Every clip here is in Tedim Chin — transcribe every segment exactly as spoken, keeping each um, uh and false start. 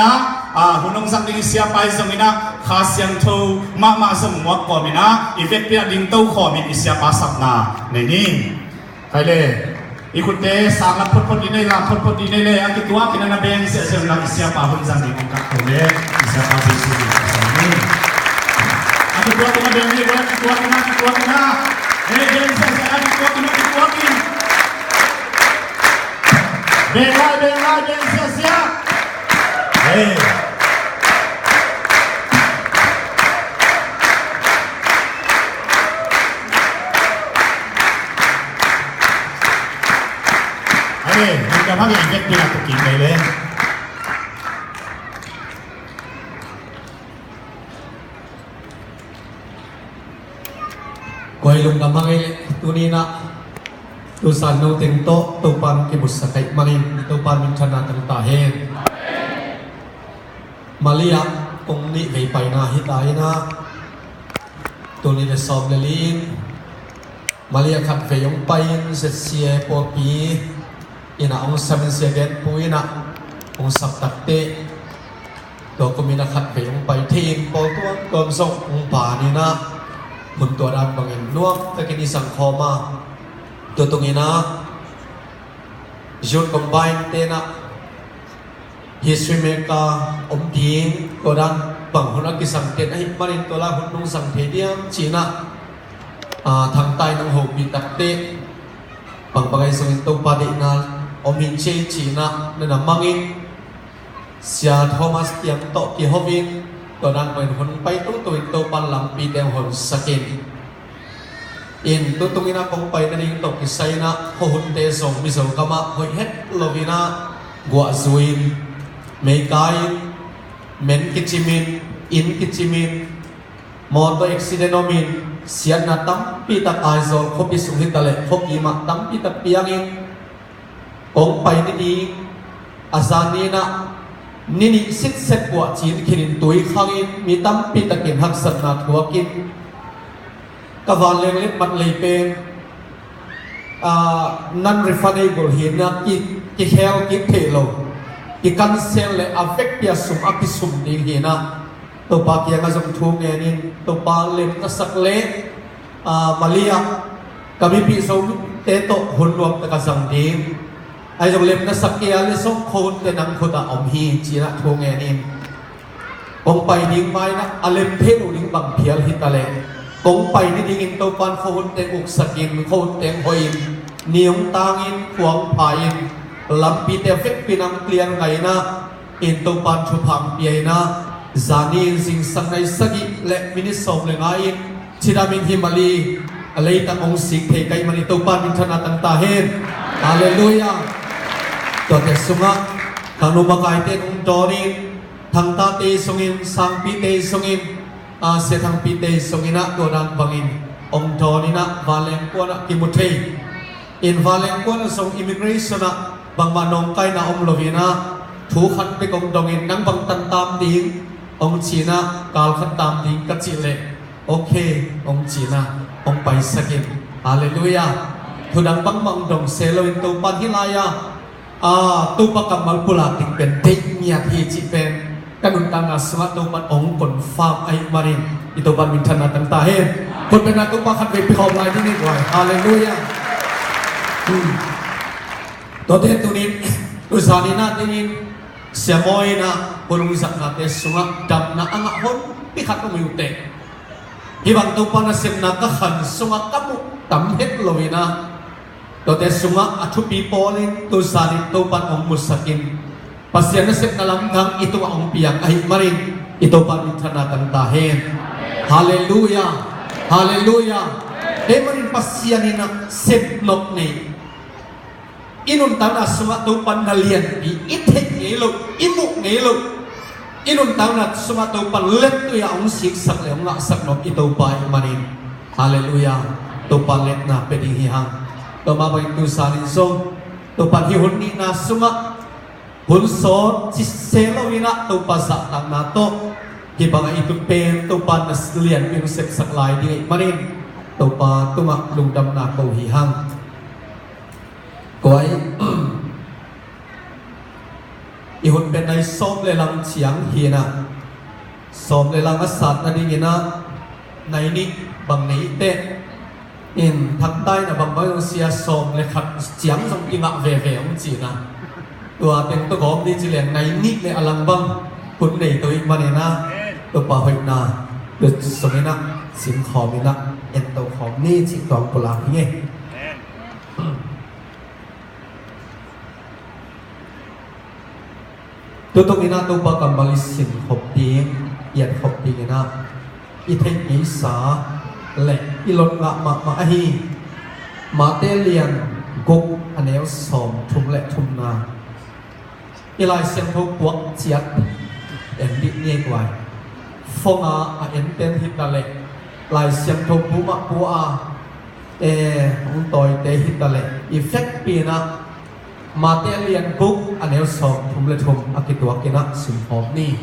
Ah, hun hong zang ding i siapa i zong in ah, Kha Siangtho mahmah zong muak kawm in ah, i vekpi ah ding to khawm in i siapa sapna nei ni. Khai le, i khutte sang la photphot ding nei la, photphot ding nei le, a kituak in ah na beng siahsiah la, i siapa hun zang ding hong kah kho le, i siapa Jesu ding ka sang ni. A kituak in ah beng ni, a kituak in ah, a kituak in ah. Hei, beng siahsiah, a kituak in ah, a kituak in. Beng lai, beng lai, beng siahsiah. Hei. Hei, mun ka hmang in vekpi ah tuk kik nei le. Koi lungdam hang ei le, tuni in ah, tu san no teng tawh Topa'n kibusak ahih manin Topa'n minthanna tang ta hen. Malay ah kong nih vei paina hi ta in ah, tuni le sawm le li in Malay ah khat vei hong pai in, Z C A pawlpi in ah hong sam in, Sia Gen Pu in ah hong sap takteh, tua kum in ah khat vei hong pai thei in, pawl tuamtuam zong hong ban in ah, hun tua dan bangin nuam takin i zang khawm a, tua tung in ah Youth Combine te in ah History Maker om ding, tua dan bang hun a kizang ten ahih manin tua lai hun nong zang thei diam ci in ah, ah, thangta in hong hopih takteh, bangbang ahi zongin Topa deihna om hi ci ei ci in ah, na na mang in, Sia Thomas Tiang tawh kiho in, tua dan bangin hun pai toto in Topa'n lampite hong honsak in. In, tu tung in ah kong pai nading tawh kisai in ah, khuahunte zong Mizo gam ah hoih het lo in ah, guah zu in, mei kai in, men kicim in, inn kicim in, mawtaw accident om in, siatna tampi tak Aizawl khuapi sung hi ta leh khuakim ah tampi tak piang in, kong pai ni ding, a zan ni in ah, ni nih sitset guah cin khin in tui khang in, mi tampi takin haksatna thuak in, ka vanleng letmat lei pen, ah, non-refundable hi in ah, ki, kikhel kik theih lo, ki cancel leh a vekpi ah sum a kisum ding hi in ah, Topa kiangah zong thu ngen in, Topa lemna sak leh, ah, Malay ah ka mipih Zote tawh hun nuam tak a zang ding. Ahi zong lemna sak kei a leh zong khuahunte nang khut ah om hi ci in ah thu ngen in. Kong pai ding ma in ah, a lem thei lo ding bang phial hi ta leh, kong pai ni dingin Topa'n khuahunte uksak in, khuahunte hong hawih in, ni hong tang in, khua hong pha in, lampite vekpi in hong clear ngai in ah, in Topa'n thupha hong pia in ah, zan ni in zingsang nai sagih leh minit sawm le nga in, cidam in hi Malay, a leitang hong sik thei ka hih manin Topa'n minthanna tang ta hen. Halleluiah. Tuate sungah khangno makaite in hong dawn in, thangtate sungin, sangpite sungin, ah, siathangpite sungin ah, tua dan bangin hong dawn in ah, vanleng kuan ah kimu thei. In vanleng kuan ah zong immigration ah bangmah nawngkaina om lo in ah, thu khat bek hong dong in, nang bang tan tam ding hong ci in ah, kal khat tam ding ka cih leh, ok hong ci in ah, hong paisak in. Halleluiah. Thu dang bangmah hong dong se lo in, Topa'n hih lai ah, ah, Topa kammal pulak ding pen deih ngiat hi cih pen ka nuntakna sungah Topa'n hong confirm ahih manin, i Topa'n minthanna tang ta hen. Khut beng in ah Topa khat vei pia khawm lai ding hi guai. Halleluiah. Hmm. Tuate tuni in, tu zan ni in ah, tuni in, siamawi in ah, hun hong zatnate sungah damna a ngah honpi khat om hi uh teh. Hih bang Topa nasepna ka khan sungah ka muh tam het lo in ah, tuate sungah a thupi pawl in, tu zan in Topa'n hong musak in, Pasian nasepna lamdang i tungah hong piang ahih manin, i Topa'n minthanna tang ta hen. Halleluiah. Halleluiah. Ahih manin Pasian in ah sep nop nei. I nuntakna sungah Topa na lianpi i theih ngei loh, i muh ngei loh, i nuntakna sungah Topa lettui ah hong siksak le hong ngahsak nop i Topa ahih manin. Halleluiah. Topa letna pia ding hi hang. Tua mah bangin tu zan in zong Topa hih hun nihna sungah hun sawt ci se lo in ah, Topa zahtakna tawh hih bangah i tut pen Topa na lianpi hong sepsak lai ding ahih manin, Topa tungah lungdamna ko hi hang. Koi, I hun pen nai sawm le lang ciang hi-in ah, sawm le lang a sat nadingin ah nai nih bang nei teh in, thangtaina bangbang zong sia, sawm le khat ciang zong kingah veve hong ci-in ah, tua teng tawh gawm ni ci leng nai nih le a lang bang hun nei to ih manin ah, Topa hoihna tua sungin ah simkhawm in ah, ento khawm ni cih tua hong pulak hi ing. Tutung in ah Topa kammal i sin khop ding, i et khop dingin ah i theih ngeisa le i lot ngah mahmah ahi Mate lian guk, a neu sawm thum le thumna. I Lai Siangtho puak ciat en dih ni ei guai. Phone-a a enten hi ta leh, Lai Siangtho bu mah pua a, eh, hong tawite hi ta leh, i vekpi-in ah Mate lian guk, a neu sawm thum le thum a kituakin ah simkhawm ni.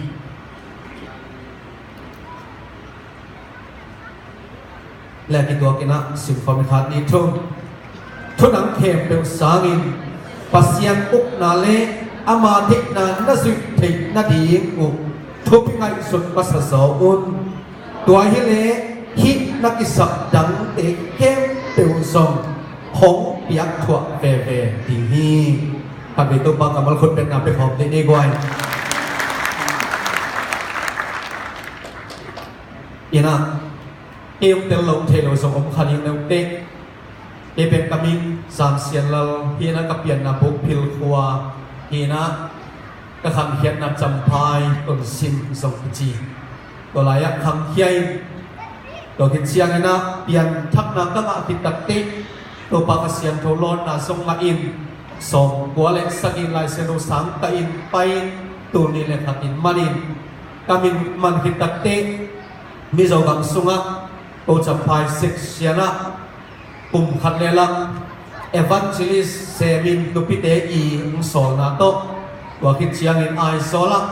Le a kituakin ah simkhawm ni, khat, nih, thum. Thu nang khempeuh sangin Pasian ukna le ama deihna na zuih theih nading uh thupi ngaihsut masa zaw un. Tua hileh hih na kisap dangte khempeuh zong hong piakthuah veve ding hi. Khatvei Topa kammal khut betna pia khawm dih ni guai. In ah, kei hong tel lo thei lo zong om kha ding, neuteh. Kei pen ka min Zam Sian Lal hi-in ah, ka pianna Bukphil khua hi-in ah, ka khankhiatna Champhai Tonsim zong kici. Tua lai-ah khangkhia in, tua khit ciangin ah pianthakna ka ngah khit takteh, Topa ka siangtho lawnna zong ngah in, sawmkua le sagih Lai Siangtho sang ka in pai in, tul nih le khat in man in, ka min man khit takteh Mizo gam sungah Ko Champhai section ah kum khat le lang evangelist semin nupite i hong sawlna tawh, tua khit ciangin Aizawl ah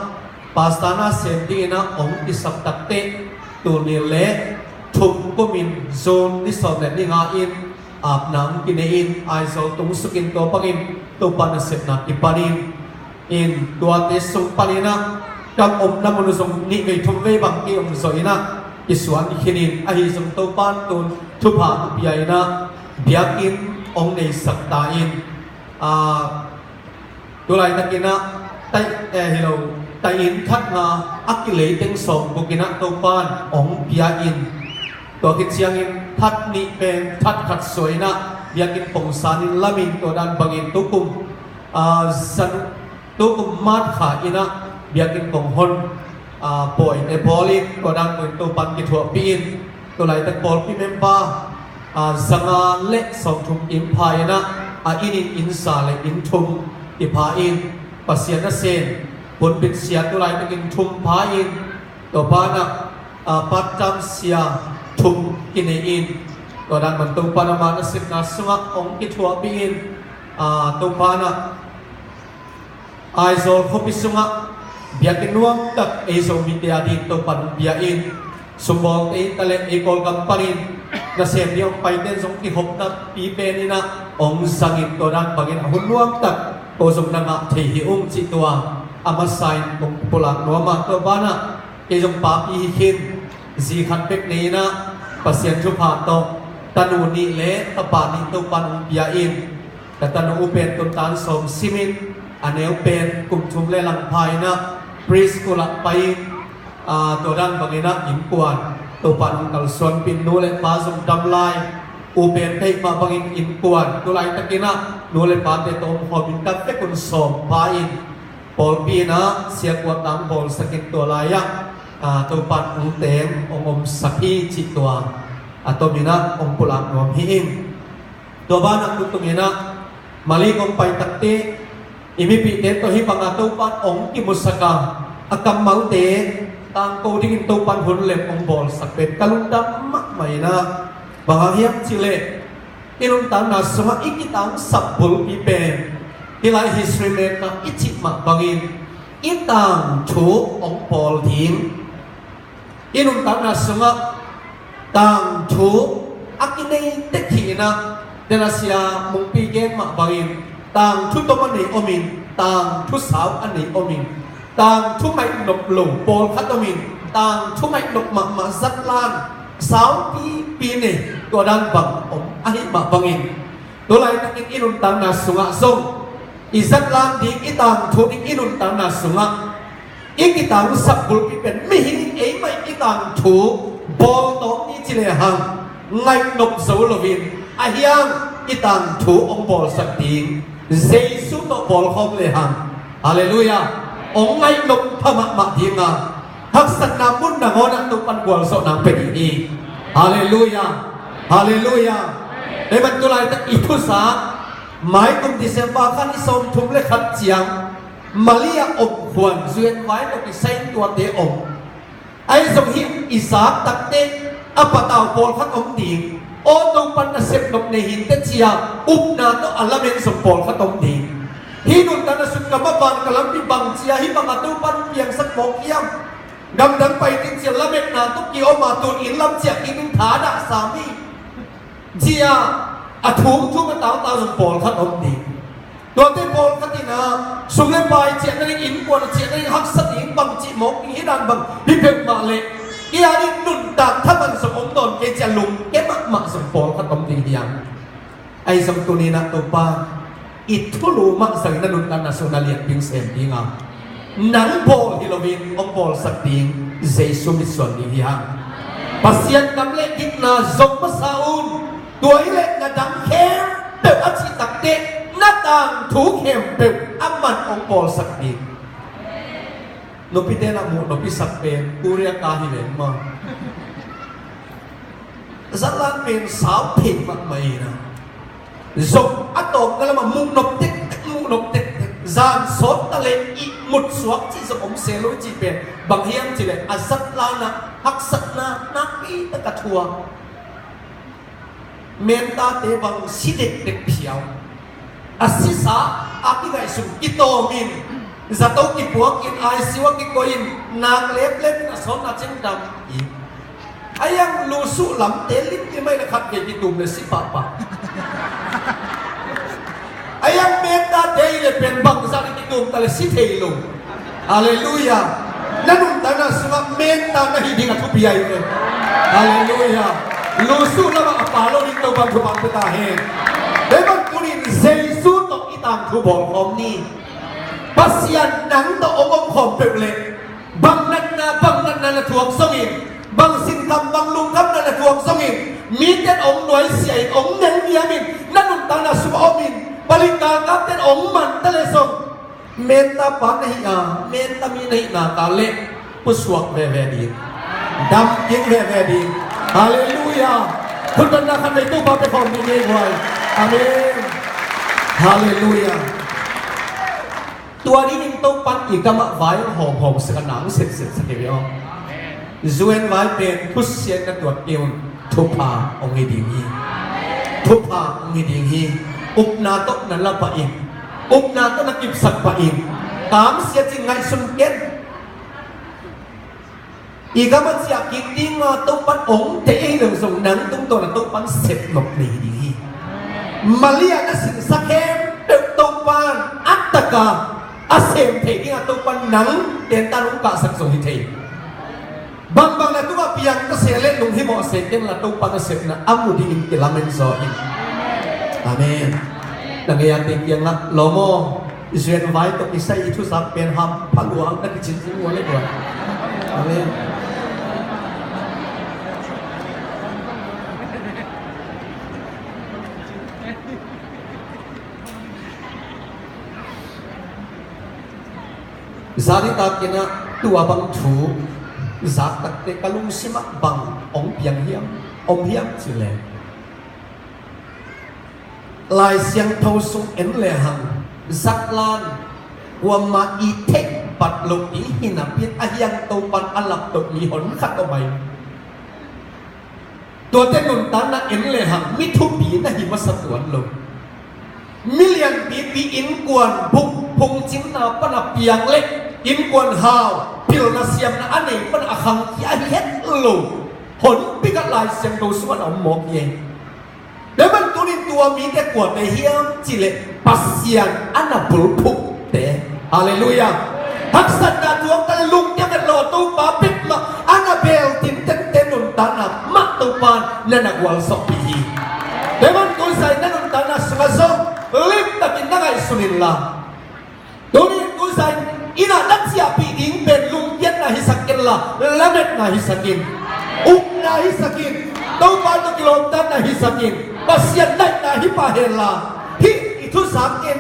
pastor na sem dingin ah hong kisap takteh, tul nih le thum kumin June ni sawm le ni nga in apna hong kinei in, Aizawl tungsukin tua bangin Topa nasepna kipan in, in tuate sung panin ah, ka omna mun uh zong nih vei thum vei bang kei om zawh in ah, kisuan khin in, ahi zong Topa'n tun thupha hong pia in ah, biakinn hong neisak ta in, ah, tulaitakin ah, tai, eh, hi lo, tai inn khat nga a kilei teng sawmguk in ah Topa'n hong pia in, tua khit ciangin that nih pen that khat suah in ah, biakinn pongsan in lam in, tua dan bangin tukum, ah, zan tukum March kha in ah biakinn kong hon, ah, pawite bawl in, tua dan bangin Topa'n kithuahpih in, tulaitak pawlpi member, ah, zanga le sawmthum inn pha in ah, a inn in inn za le inn thum kipha in, Pasian nasem, pulpit sia tulaitak inn thum pha in, tua banah, ah, part-time sia thum kinei in, tua dan bang Topa'n ama nasepna sungah hong kithuahpih in, ah, tua banah Aizawl khuapi sungah biakinn nuamtak ei Zomite a ding Topa'n hong pia in, sumbawlte in ta le ei Kawlgam panin nasem ding hong paite in zong kikhopna pi pen in ah hong zang in, tua dan bangin a hun nuamtak ko zong na ngah thei hi ung cih tua a masa in kong pulak nuam a, tua banah kei zong papi hi khin, zi khat bek nei in ah Pasian thupha tawh tanu nih le tapa nih Topa'n hong pia in, ka tanu uh pen tun tan sawm sim in, a neu pen kum thum le lang pha in ah preschool ah pai in, ah, tua dan bangin ah innkuan Topa'n hong kalsuanpih in, nu le pa zong dam lai, u pen ka hih mah bangin innkuan tulaitakin ah nu le pate tawh omkhawm in, ka vek un sawm pha in, pawlpi in ah siakuatna hong bawlsak in, tua lai-ah, ah, Topa'n hong teng hong omsak hi cih tua a tomin ah hong pulak nuam hi ing. Tua banah tutung in ah Malay kong pai takteh i mipihte tawh hih banga Topa'n hong kimusak a, a kammalte tangko dingin Topa'n hun lem hong bawlsak pen ka lungdam mahmah in ah, bang hang hiam cih leh i nuntakna sungah i kitangsap bulpi pen, hih lai history map-na i cih mah bangin i tangthu hong pawl ding, i nuntakna sungah tangthu a kinei tek hi in ah, den a sia Mungpi gen mah bangin Tangthu tom a nei om in, tangthu sau a nei om in, tangthu ngaih nop lo pawlkhat om in, tangthu ngaih nop mahmah zatlan sau pipi nei, tua dan bang om ahih mah bangin, tu laitakin i nuntakna sungah zong i zatlan ding, i tangthu ding i nuntakna sungah i kitangsak bulpi pen mihing in eimah i tangthu bawltawk ni ci lehang ngaih nop zo loin, ahi hang i tangthu hong bawlsak ding Jesu tawh bawlkhawm lehang, halleluiah, hong ngaih nop pha mahmah ding a, haksatna mun nangawnah Topan gualzawhna pia ding hi. Halleluiah. Halleluiah. Ei man tu laitak i thusa, mai kum December kha ni sawmthum le khat ciang Mali ah om khuan, Zu En Vai tawh kisai in tuate om. Ahi zong hih i zak takteh a patau pawlkhat om ding. Aw, Topan nasep nop nei hi inteh ci-a upna tawh a lamen zong pawlkhat om ding. Hih nuntakna sung ka maban ka lampi bang ci-a hih bangah Topan piangsak mawk hiam? Gamdang pai ding ci-a lametna tawh ki-om a, tun inn lam ciah kik ding thadah sam hi ci-a a thum thum a tautau zong pawlkhat om ding. Tuate pawlkhat in ah sum le pai ciah nading, innkuan ciah nading, haksa ding bangci mawk ding, hih dan bang hi peuhmah leh, hih a ding nuntak thaman zong om nawn kei ci-a lungke mahmah zong pawlkhat om ding hiam? Ahi zong tuni-in ah Topa i thulu mah zangin na nuntakna sung na lianpi sem ding a, nang bawl hi loin hong bawlsak ding Jesu mitsuan ding hi hang. Pasian dam le dikna zong masa un. Tua hi leh na dam khempeuh a cih takteh na tangthu khempeuh aman hong bawlsak ding. Nupite na muh nop i sak pen Korea ka hi leng maw? Zatlan pen sau phei mahmah in ah, zong a tawpna lamah muh nop tektek, muh nop tektek, zan sawt ta leh ihmut suak cih zong om se lo i cih pen bang hiam cih leh a zatlan ah haksatna nakpi tak a thuak. Mentate bang si dekdek phiau. A sisa a kingaihsun kitawm in, zato kipuak in, I C U ah kikoih in, nak leplep in, a sawtna ciang dam in. A yang lusuh lamte limlim a, inn ah khat vei kitum le si pahpah. A yang mentate hi leh pen bangzah in kitum ta le si thei lo. Halleluiah. Na nuntakna sungah menta na hih ding a thupi ahi ve. Halleluiah. Lusuh lamah a pha lo ding Topan thupha pia ta hen. Hih bang tunin Jesu tawh i tangthu bawlkhawm ni. Pasian nang tawh hong omkhawm peuh leh bang natna, bang natna na thuak zongin, bang sinkham, bang lungkhamna na thuak zongin, mite in hong nuaisiah in, hong nengniam in, na nuntakna sungah om in, palik galkapte in hong man ta leh zong, menta pa na hih a, menta mi na hih nak leh pusuak veve ding, dam kik veve ding. Halleluiah. Khutbetna khat vei Topa pia khawm ding hi guai. Amen. Halleluiah. Tua dingin Topan i gamah vai hong hawmhawm sak a, nang sepsep sak hi ve aw. Zu En Vai pen thusia in na tuat kei un, thupha hong hi ding hi. Thupha hong hi ding hi. Upna tawh na la pah in, upna tawh na kipsak pah in. Kamsia cing ngaihsun ken. I gam a ciah kik ding a Topan hong deih ahih leh zong nang tungtawn a Topan sep nop nei hi ding hi. Mali ah na sinsak khempeuh Topan a tak a a sem theih ding a Topan nang tentan hong kahsak zong hi thei. Bangbang na tungah piang ta se leh lunghimawh se ken la, Topan a sepna a mu dingin kilamen zaw in. Amen. Na ngei a te kiangah lawm aw, Zu En Vai tawh kisai i thusa pen hampha lua, na kicin zing lua le lua. Amen. Zani takin ah tua bang thu zak takteh ka lungsim ah bang hong piang hiam, om hiam cih leh, Lai Siangtho sung en lehang zatlan kuamah i theih pat loh ding hi napi-in, ahi hang Topan a laptoh mi honkhat om ahi. Tuate nuntakna en lehang mi thupi na hi masa tuan lo. Mi lianpipi innkuan buk phungcingna pana piang leh innkuan hau, pilna siamna a nei pana a khangkhia ahi het lo. Honpi khat Lai Siangtho sungah na om mawk hi. Tua man tunin tua mite kuate hiam cih leh Pasian a na bulphuhte. Halleluiah. Haksatna tuak ta leh lungkia vet lo, Topa bek mah a na beel tinten te nuntakna mah Topa in na na gualzawhpih hi. Tua man tuni-a na nuntakna sungah zong limtakin na ngaihsun inla, tuni tuni-a in ah na ciahpih ding pen lungkiatna hisak inla, lametna hisak in, upna hisak in, Topa tawh kilawmtatna hisak in, Pasian naihna hi pah henla, hih i thuzak in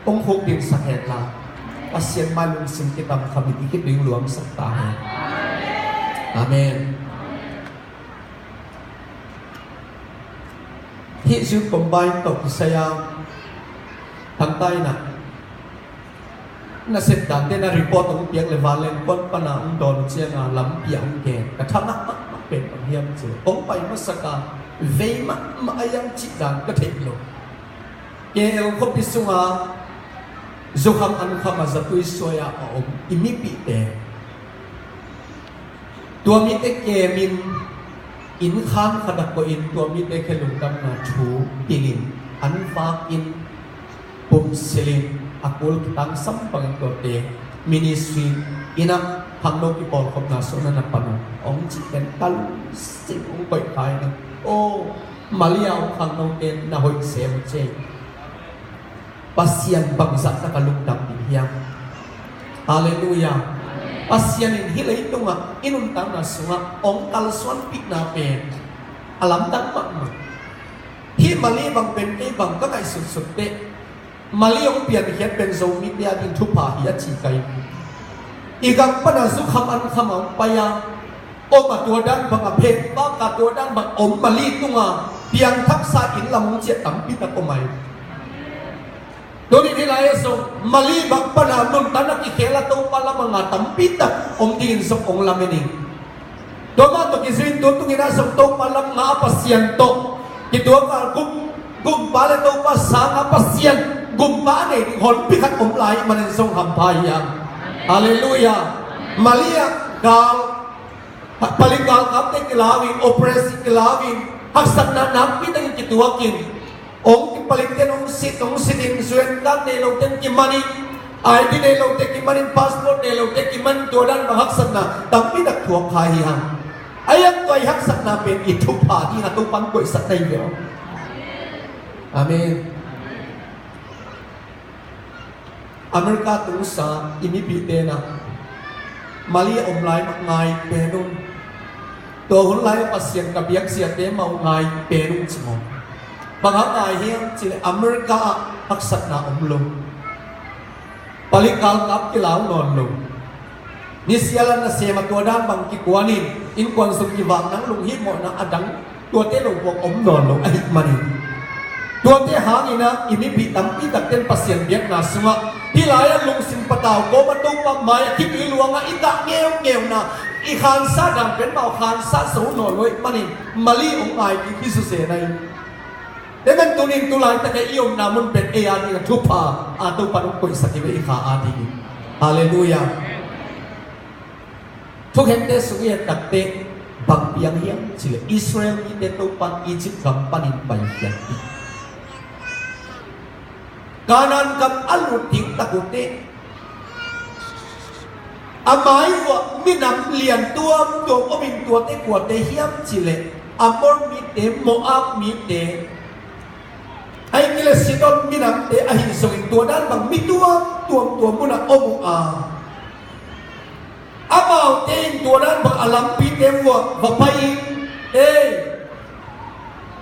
hong khukdinsak henla, Pasian mai lungsim kitam khamin i khitui luangsak ta hen. Amen. Hih Youth Combine tawh kisai-a, Thangtai in ah nasep dante na report hong piak leh vanleng kuan pana hong dawn uh cianga lampi ah hong gen. Ka tha mahmah pen bang hiam cih leh, hong pai masak a vei mahmah a hiam cih dan ka theih lo. K L khuapi sunga zukham ankham a zatui suai-a a om i mipihte, tua mite kemin, inn khan khat ah koihin tua mite khe lungdamna thu pilin, an vakin, pumsilin, a kul kitangsam bangin tuate ministry in ah khangno kipawlkhopna sungah na pan uh hong cih pen ka lungsim hong koih kha in ah. Aw, Mali-a om khangnote na hoih sem uh cei. Pasian bangzah tak a lungdam ding hiam? Halleluiah. Pasian in hih leitungah i nuntakna sungah hong kalsuanpihna pen a lamdang mahmah. Hih Mali bang pen kei bang ka ngaihsutsut teh, Mali hong piankhiat pen Zomite ading thupha hi a ci ka hi. I gam pana zukham ankham a hong pai-a om a, tua dan bang a phet bak a, tua dan bang om Mali tunga piangthaksa inn lam hong ciah tampi tak om ahi. Tuni hih lai-ah zong Mali bang pana nuntakna kikhel a Topa lam a nga tampi tak om dingin zong hong lamen ing. Tua mah tawh kizui in tu tungin ah zong Topa lam nga a Pasian tawh kituak a gum, gumpa le Topa sanga Pasian gumpa a nei ding honpi khat om lai manin zong hampha hi hang. Halleluiah. Mali-ah gal, palik galkapte kilau in, oppress kilau in, haksatna nakpi takin kituak in, hong kipalikte in hong sit, hong sit in, U N card nei lote in kiman in, I D nei lote kiman in, passport nei lote kiman in, tua dan bang haksatna tampi tak thuak kha hi hang. Ahi hang tua i haksatna pen i thupha dingin a Topa in koihsak na hi ve aw. Amen. America tungsa i mipihte in ah Mali a om lai mah ngai pen un. Tua hun lai a Pasian ka biak siate mah uh ngai pen un ci maw. Bang hang ngai hiam cih leh America ah haksatna om lo. Palik galkap kilau nawn lo. Nisial a nasem a tua dan bang kikuan in, innkuan sung kivak nang lunghimawhna a dang tuate lo buak om nawn lo ahih manin, tuate hangin ah i mipih tampi takte in Pasian biakna sungah hih lai-ah lungsim patau kawm a Topa mai-ah khitui luangah i kah ngeungeuna, i khansa dan pen mau khansa zo nawn lo ahih manin Mali hong ngai ding hi suzen ahi. Tua man tunin tu laitak a i omna mun pen ei a dingin a thupha a Topa in hong koihsak hi ve, i kha a dingin. Halleluiah. Thukhente sung i et takteh bang piang hiam cih leh Israel mite Topa in Egypt gam panin paikhiat hi. Kanaan gam a lut ding tak uh teh, a mai uah minam lian tuamtuam om in, tuate kuate hiam cih leh Amor mite, Moab mite, ahih kei leh Sidon minamte ahi zongin tua dan bang mi tuamtuam tua munah om uh a, amaute in tua dan bang a lampite uah va pai in, "Ei,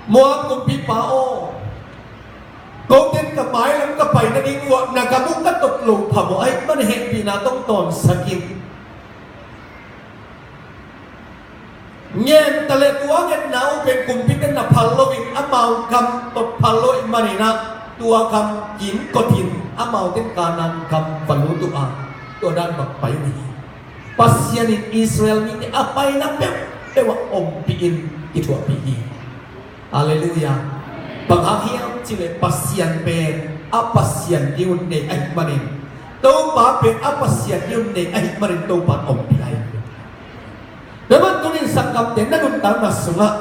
Moab kumpipa aw, kote in ka mailam ka pai nading uah na gam uh ka tot lo phamawh ahih manin hehpihna tawh hong tawnsak in." Ngen ta leh tua ngetna uh pen kumpite na phal loin amau gam tot phal lo ahih manin ah, tua gam kim kotin amaute in Kanaan gam va lut uh a, tua dan bang pai uh hi. Pasian in Israel mite a paina peuhpeuh ah ompih in kithuahpih hi. Halleluiah. Bang hang hiam cih leh Pasian pen a Pasian ding un nei ahih manin, Topa pen a Pasian ding un nei ahih manin Topa in ompih ahi. Tua man tunin sanggamte, na nuntakna sungah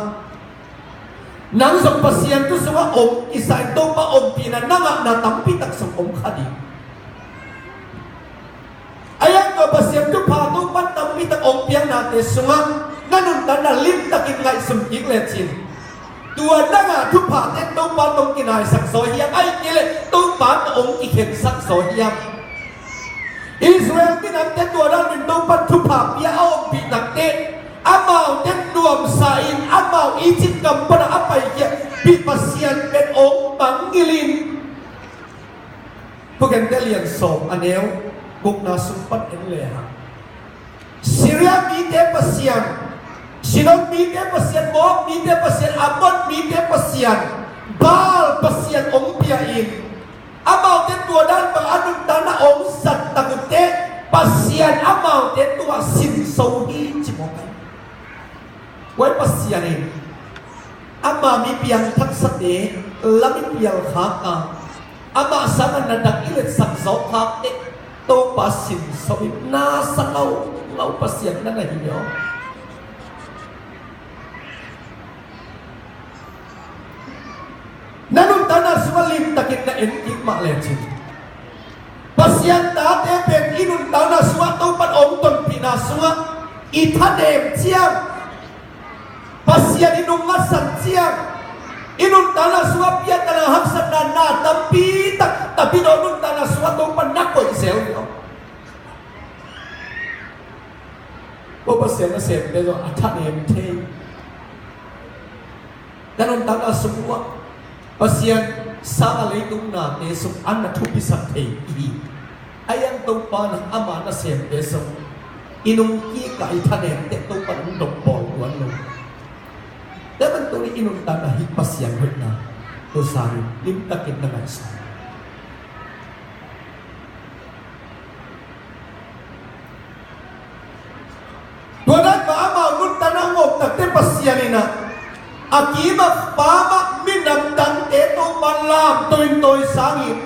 Nang zong Pasian thu sungah om kisa in Topa ompihna na ngahna tampi tak zong om kha ding. A hiang tua Pasian thupha Topa tampi tak hong piaknate sungah na nuntakna limtakin ngaihsun kik lecin, tua na ngah thuphate Topa tawh hong kinaisak zaw hiam, ahih kei leh Topa tawh hong kikhensak zaw hiam? Israel minamte tua dan in Topa thupha pia a ompih takteh, amaute nuamsa in amau Egypt gam pana a paikhia pi Pasian pen hong mangngilh in. Thukhente lian sawm a neu gukna sung pan en le hang, Syria mite pasian, Sidon mite pasian, Moab mite pasian, Ammon mite pasian, Baal pasian hong pia in, amaute tua dan bang a nuntakna hong zat tak uh teh, Pasian amaute tua sin so hi ci mawk hi. Tua Pasian in ama mi piangthaksate lam i pial khak a, ama sangah na dak i letsak zawh khak teh, Topa sin so in, na sa ngau ngau Pasian na na hi aw. Na nuntakna sungah limtakin na en kik mah lecin, Pasian tate pen i nuntakna sungah Topan hong tonpihna sungah i thanem ciang, Pasian i nung ngasan ciang, i nuntakna sungah piatana haksatna na tampi tak tapi no nuntakna sungah Topan na koih zel hi aw. Tua Pasian nasemte zong a thanem thei. Na nuntakna sung uh ah Pasian sang a leitung nate sung an na thupisak thei i hi. A hiang Topa na ama nasemte sung i nung kik a i thanem teh Topa nung dong pawl tuan lo. Tua bantuk i nuntakna hi Pasian hoihna tua sangin limtakin na ngaihsun. Tua dan mah amau nuntakna hong om takte Pasian in ah, a kim a pam ah minam dangte Topa lamto in tawi sangin,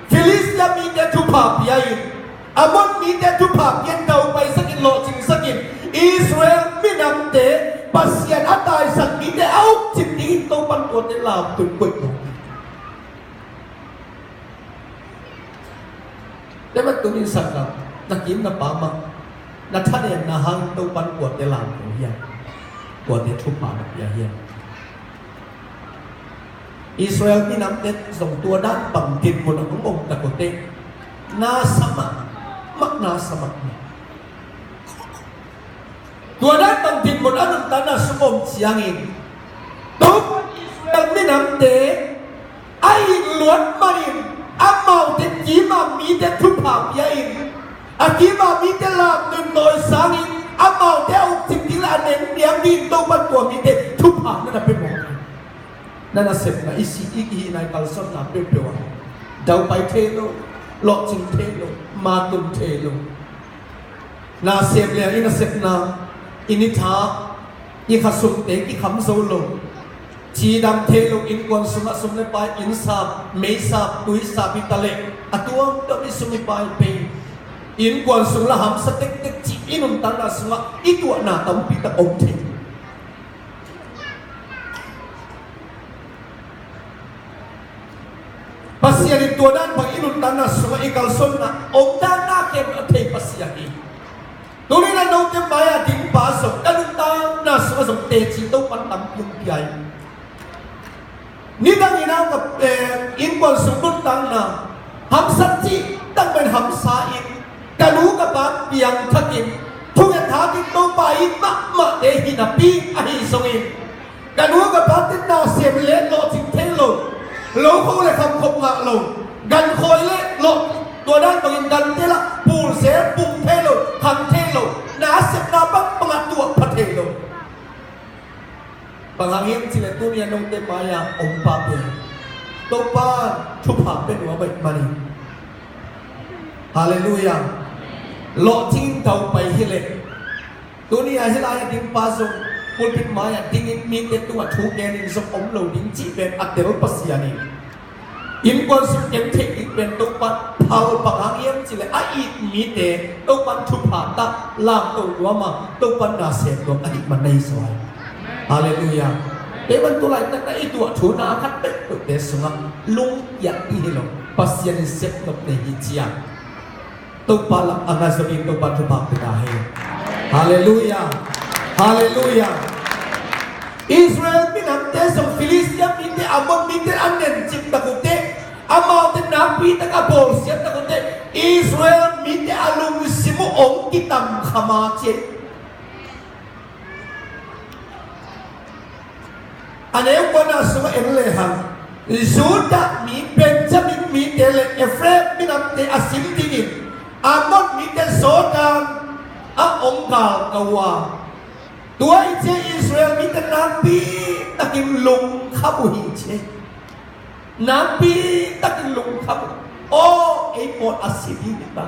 Filistia mite thupha pia in, Ammon mite thupha pia in, dau paisak in, lawhcingsak in, Israel minamte Pasian a taisan mite a ukcip dingin Topan tuate lamto in koih mawk hi. Tua bantuk in sanggam, na kim na pam ah na thanemna hangin Topan kuate lamto hiam, kuate thupha na pia hiam? Israel minamte zong tua dan bang dinmun ah hong om tak uh teh, na sa mahmah, na sa mahmah. Tua dan bang dinmun a nuntakna sung om ciangin, Topa Israel minamte a it luat manin amaute kim a mite thupha pia in, a kim a mite lamto in tawi sangin, amaute a ukcip ding le a neng niam dingin Topan tua mite thupha na na pia mawk hi. Na nasepna, i si, i hihna, i kalsuanna peuhpeuh ah dau pai thei lo, lawhcing thei lo, maa tung thei lo. Na sem liang i nasepna, i ni tha, i khasumte kikham zo lo. Cidam thei lo, innkuan sungah sum le pai, inn sap, mei sap, tui sap i ta leh a tuamtuam i sum i pai pei. Innkuan sung la hamsa tektek cih i nuntakna sungah i tuahna tampi tak om thei. Pasian in tua dan bang i nuntakna sungah i kalsuanna om dan na kem a thei Pasian hi. Tuni na note mai-ah ding pa zong ka nuntakna sungah zong teci Topan tampi hong pia hi. Nidangin a ka, eh, innkuan sung nuntakna hamsa cih tak mah in hamsa in, ka nu ka pa piangthakin, thunget hatin Topa it mahmahte hi napi ahi zongin, ka nu ka pate na sem le lawhcing thei lo, lo kho le kham khop ngah lo, gan khawi le lawh, tua dan bangin gante lah pul zel, pung thei lo, khang thei lo, na sepna bang bangah tuah pha thei lo. Bang hang hiam cih leh tuni a note mai-ah om pa pen Topa thupha pia nuam ahih manin. Halleluiah. Lawhcing in dau pai hi leh, tuni a hih lai-ah ding pa zong pulpit mai-ah dingin mite tungah thu genin zong om lo ding cih pen a tel Pasian in. Innkuan sung kem theih ding pen Topan phal, bang hang hiam cih leh a it mite Topan thupha tawh lamto nuam a, Topan na sem nuam ahih man na hi zaw hi. Halleluiah. Kei bang tu laitak na i tuah thu na a khat peuhpeuhte sungah lungkiat ding hi lo. Pasian in sepnop nei hi ciang Topa lam a ngai zo ding Topa thupha pia ta hen. Halleluiah. Halleluiah. Israel minamte zong Filistia mite, Ammon mite a nencip tak uh teh, amaute nakpi tak a bawlsiat tak uh teh, Israel mite a lungsim uh hong kitam kha mah ci. A neu kuana sungah en lehang, Judah mi, Benjamin mite le Efraim minamte a sim dingin Ammon mite Jordan ah hong galkau a, tua i cia Israel mite nakpi takin lungkham uh hi ci. Nakpi takin lungkham uh. Aw, ei pawl a si ding hi ta.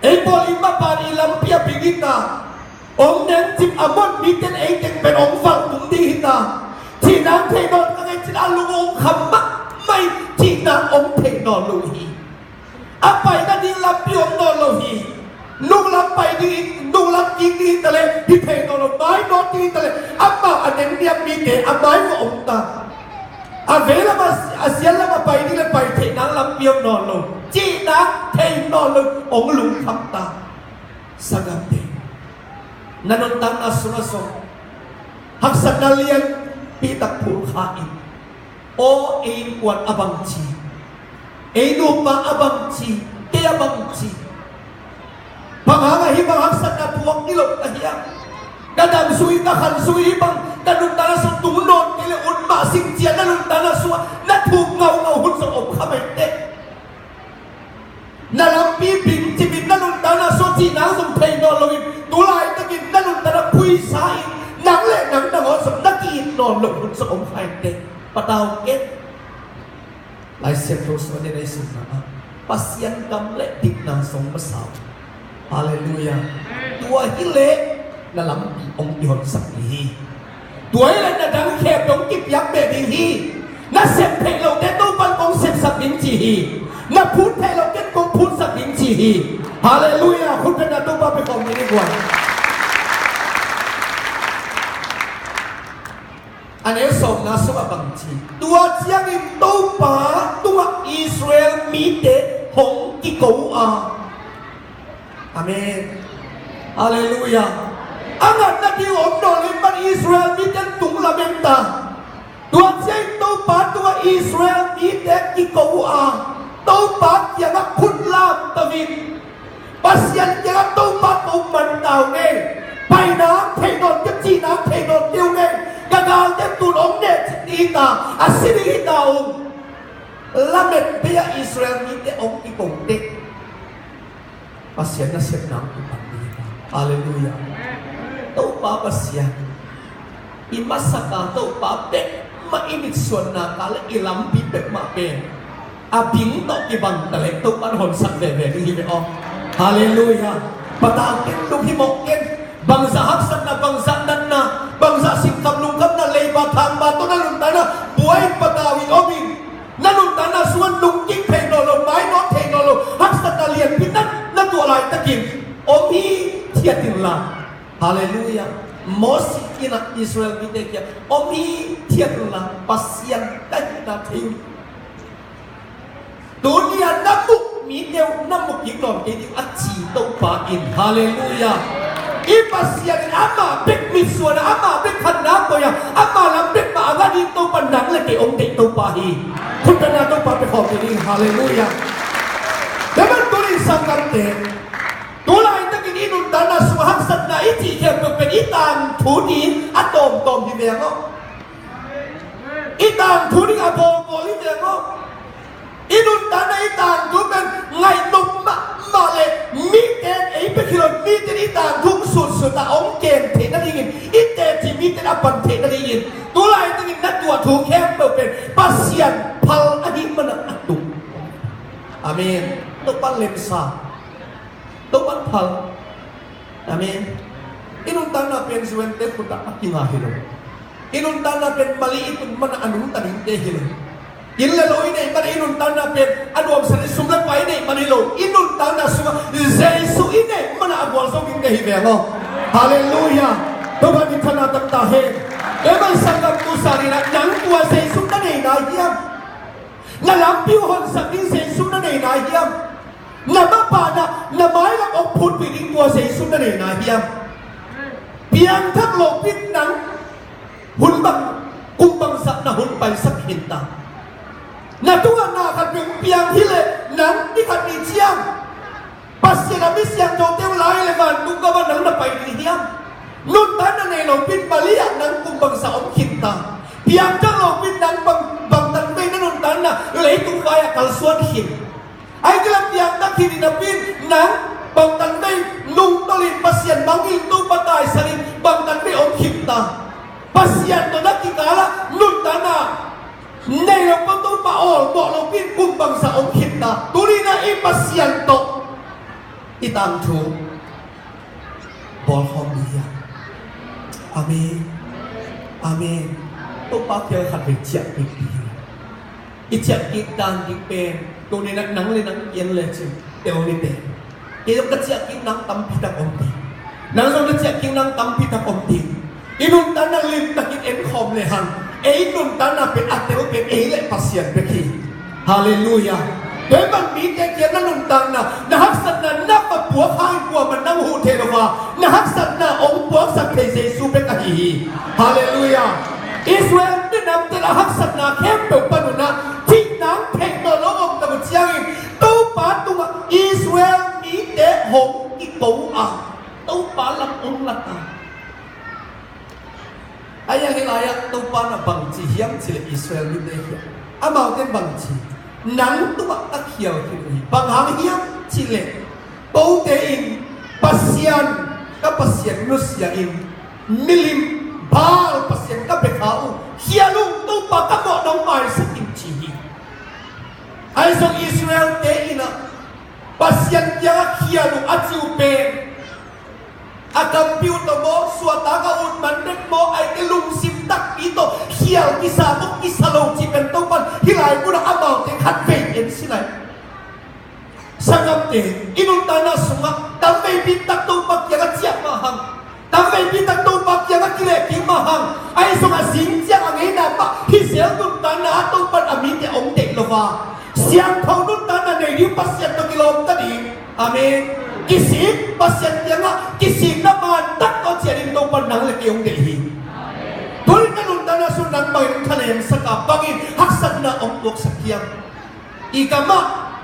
Ei pawl i mapan i lampi a bing hi ta. Hong nencip Ammon mite in ei teng pen hong valh tung ding hi ta. Cihna hong thei nawn ka ngei cin a lung hong kham mahmah hi. Cihna hong thei nawn lo hi. A pai nading lampi om nawn lo hi. Nung lam pai ding, nung lam kik ding hi ta leh hi thei nawn lo, mai nawt ding hi ta leh amau a nengniam mite a mai va om ta. A vei lam a, a sial lam a pai ding le pai theih nang lampi om nawn lo. Cih nang thei nawn lo, hong lungkham ta. Sanggamte, na nuntakna sungah zong haksatna lianpi tak phulkha in, aw, ei innkuan a bangci, ei nupa a bangci, kei a bangci, bang hang a hih bang haksatna thuak ni lo ka hiam? Ka dam sui, ka khan sui, hih bang ka nuntakna sung tung nawn kei le ut mah sing cia na nuntakna sungah na thuk ngaungau hun zong om kha mai teh. Na lampi bing cipin na nuntakna sung cih nang zong thei nawn loin, tu laitakin na nuntakna phuisa in nang le nang nangawn zong na ki-it nawn loh hun zong om kha in teh. Patau kei. Lai Siangtho sung a nei sunna ah Pasian gam le dikna zong masa uh. Halleluiah. Tua hi leh na lampi hong kihonsak ding hi. Tua hi leh na dang khempeuh hong kipiak beh ding hi. Na sep theih lote Topan kong sepsak ding ci hi. Na phut theih lote kong phutsak ding ci hi. Halleluiah. Khut beng na Topa pia khawm ding hi guai. A neu sawmna sungah bang ci? Tua ciangin Topa tungah Israel mite hong kiko uh a. Amen. Halleluiah. A ngatna ding om nawn lo in pan Israel mite tung lamen ta. Tua ciangin Topa tungah Israel mite kiko uh a, Topa kiangah khut lam ta vin. Pasian kiangah Topa ko man ta ung ei. Paina thei nawn kei, cihna thei nawn kei ung ei. Ka galte tun hong neh cik ding hi ta, a si ding hi ta ung. Lamet bei-a Israel mite hong kiko teh Pasian nasepna hong kipan ding hi ta. Halleluiah. Topa Pasian, i masak a Topa peuhmah i mitsuanna ka le i lampi peuhmah pen a bing tawh kibang ta leh Topa in honsak veve ding hi ve aw. Halleluiah. Patau ken, lung himawh ken. Bangzah haksatna, bangzah natna, bangzah sinkham lungkhamna, leiba thangba tawh na nuntakna buai patau in om in, na nuntakna sungah lungkim thei nawn lo, mainawt thei nawn lo haksatna lianpi na, na tuah laitakin om hi, thiat inla. Halleluiah. Moses in ah Israel mite kiang om hi, thiat inla, Pasian ka hihna thei un. Tuni-a na muk mite uh na mu kik nawn kei ding a ci Topa in. Halleluiah. I Pasian in amah bek mitsuan a, amah bek khanna koih a, amah lam bek mah a ngah ding Topa, nang le kei hong deih Topa hi. Khut beng na Topa pia khawm kei ding. Halleluiah. Tua ban tuni sanggamte, tu laitakin i nuntakna sungah haksatna i cih khempeuh pen i tangthu ding a tawmtawm hi veng aw. I tangthu ding a bawlbawl hi veng aw. I nuntakna, i tangthu pen ngaih nop mahmah le mite in ei bek hi lo, mite in i tangthu hong sutsut a hong kem theih nadingin, i teci mite in a pan theih nadingin, tu laitakin na tuah thu khempeuh pen Pasian phal ahih manin a tung. Amen. Topa lemsa. Topa phal. Amen. I nuntakna pen zuante khut ah a kinga hi lo. I nuntakna pen mali i tun manin a nungta dingte hi lo. Inn le lo i neih manin i nuntakna pen a nuamsa ding sum le pai i neih man hi lo. I nuntakna sungah Jesu i neih manin a gualzo dingte hi veng aw. Halleluiah. Topa minthanna tang ta hen. Tua ahih manin sanggam tu sangin ah, nang tua Jesu na nei nai hiam? Na lampi uh honsak ding Jesu na nei nai hiam? Na mapana, na mailam hong phutpih ding tua Jesu na nei nai hiam? Piangthak lopi-in nang hun bang, kum bangzah na hun paisak khin ta. Na tungah na khat bek piang hi leh nang ni khat ni ciang Pasian a mi siangthote uh lai le vantung gamah nang na pai ding hiam? Nuntakna nei lopi-in Maria nang kum bangzah om khin ta. Piangthak lopi-in nang bang, bangtan vei na nuntakna leitung vai-ah kalsuan khin. Ahih kei leh piangthak khin napi-in nang bangtan vei nungtolh in Pasian mangngilh, Topa taisan in bangtan vei om khin ta. Pasian tawh na kikal ah nuntakna nei lo, Topa awlmawh lopi-in kum bangzah om khin ta. Tuni-in ah i Pasian tawh i tangthu bawlkhawm ding hi hang. Amen. Amen. Topa kiang khat vei ciahkik ding hi. I ciahkik dan ding pen, tuni-in ah nang le nang kiang lecin tel ni teh. Kei zong ka ciahkik nang tampi tak om ding. Nang zong na ciahkik nang tampi tak om ding. I nuntakna limtakin enkhawm lehang, ei nuntakna pen a tel pen ei le Pasian bek hi. Halleluiah. Tua ahih manin mite kiang na nuntakna, na haksatna na va puak hangin kuamah in nang huh thei lo a, na haksatna hong puaksak thei Jesu bek ahi hi. Halleluiah. Israel minamte a haksatna khempeuh pan un ah, thihna hong theih nawn lo om tak uh ciangin, Topa tungah Israel mite hong kiko a, Topa lam hong lat a. Ahi hang hih lai-ah Topa in ah bang ci hiam cih leh Israel mite hi a, amaute in bang ci, nang tungah ka khial khin uh hi. Bang hang hiam cih leh kote in Pasian, ka Pasian nusia in, milim Baal pasian ka bia kha uh, khial ung, Topa ka mawhna hong maisak in, ci hi. Ahi zong Israel-te in ah Pasian kiangah khial uh a ci uh pen, a kampi uh tawh maw, suahtak a ut man bek maw, ahih kei leh lungsim takpi tawh khial kisa maw, kisa lo cih pen Topa in hih lai munah amaute khat vei en sin lai. Sanggamte, i nuntakna sungah tamveipi tak Topa kiangah ciah mah hang, tamveipi tak Topa kiangah kilehkik mah hang, ahi zongin a zing ciang a ngeina pah hi zel nuntakna ah Topa in a mite hong deih lo a, siangtho nuntakna nei ding Pasian tawh kilawm ta ding. Amen. Kisik, Pasian kiangah kisikna man tak tawh ciah ding Topa in nang le kei hong deih hi. Tuni-in na nuntakna sung nang bangin hong thanemsak a, bangin haksatna hong tuaksak hiam? I gam ah,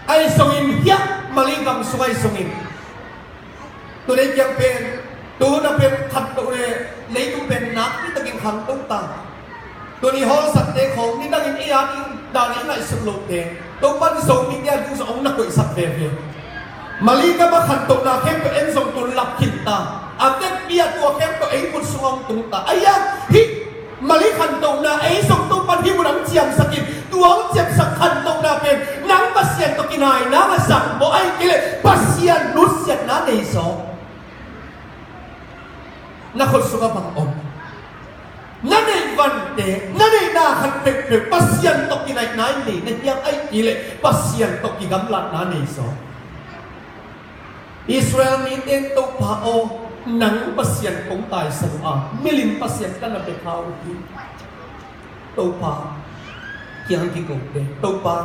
ahi zongin hiah Mali gam sung ahi zongin, tuni kiang pen, tu hun a pen khantoh le, leitung pen nakpi takin khangto ta. Tuni hawlsatte khawng nidangin ei a ding dan i ngaihsut lote, Topa in Zomite a ding zong hong na koihsak veve. Mali gam a khantohna khempeuh en zong tun lap khin ta. A vekpi a tua khempeuh ei khut sungah hong tung ta. Ahi hang hih Mali khantohna ei zong Topa in hih mun ah hong ciamsak in, tua hong ciamsak khantohna pen nang Pasian tawh kinai nang a zang maw, ahih kei leh Pasian nusiatna nei zaw? Na khut sungah bang om? Na neih vante, na neihna khat peuhpeuh Pasian tawh kinaihna in nei na hiam, ahih kei leh Pasian tawh kigamlatna nei zaw? Israel mite in, Topa aw, nang Pasian kong taisan uh a, milim pasian ka na pia kha uh hi. Topa kiang kikote, Topa,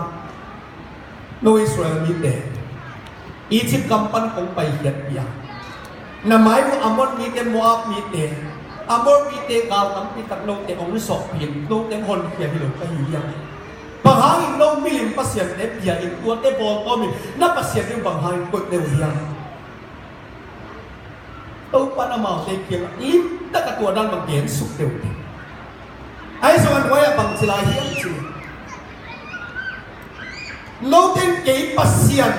no Israel mite Egypt gam pan kong paikhiatpih a, na mai uh Ammon mite, Moab mite, Amor mite gal tampi tak note hong sawhpih in, note hong honkhia hi lo ka hi hiam? Bang hangin no milim pasiante pia in, tuate bawltawm in, na Pasian in bang hangin koih na uh hiam? Topa in amaute kiangah limtak a tua dan bang gensuk deuh ding. Ahi zongin a nuai-ah bang ci lai hiam cih leh, note in kei Pasian,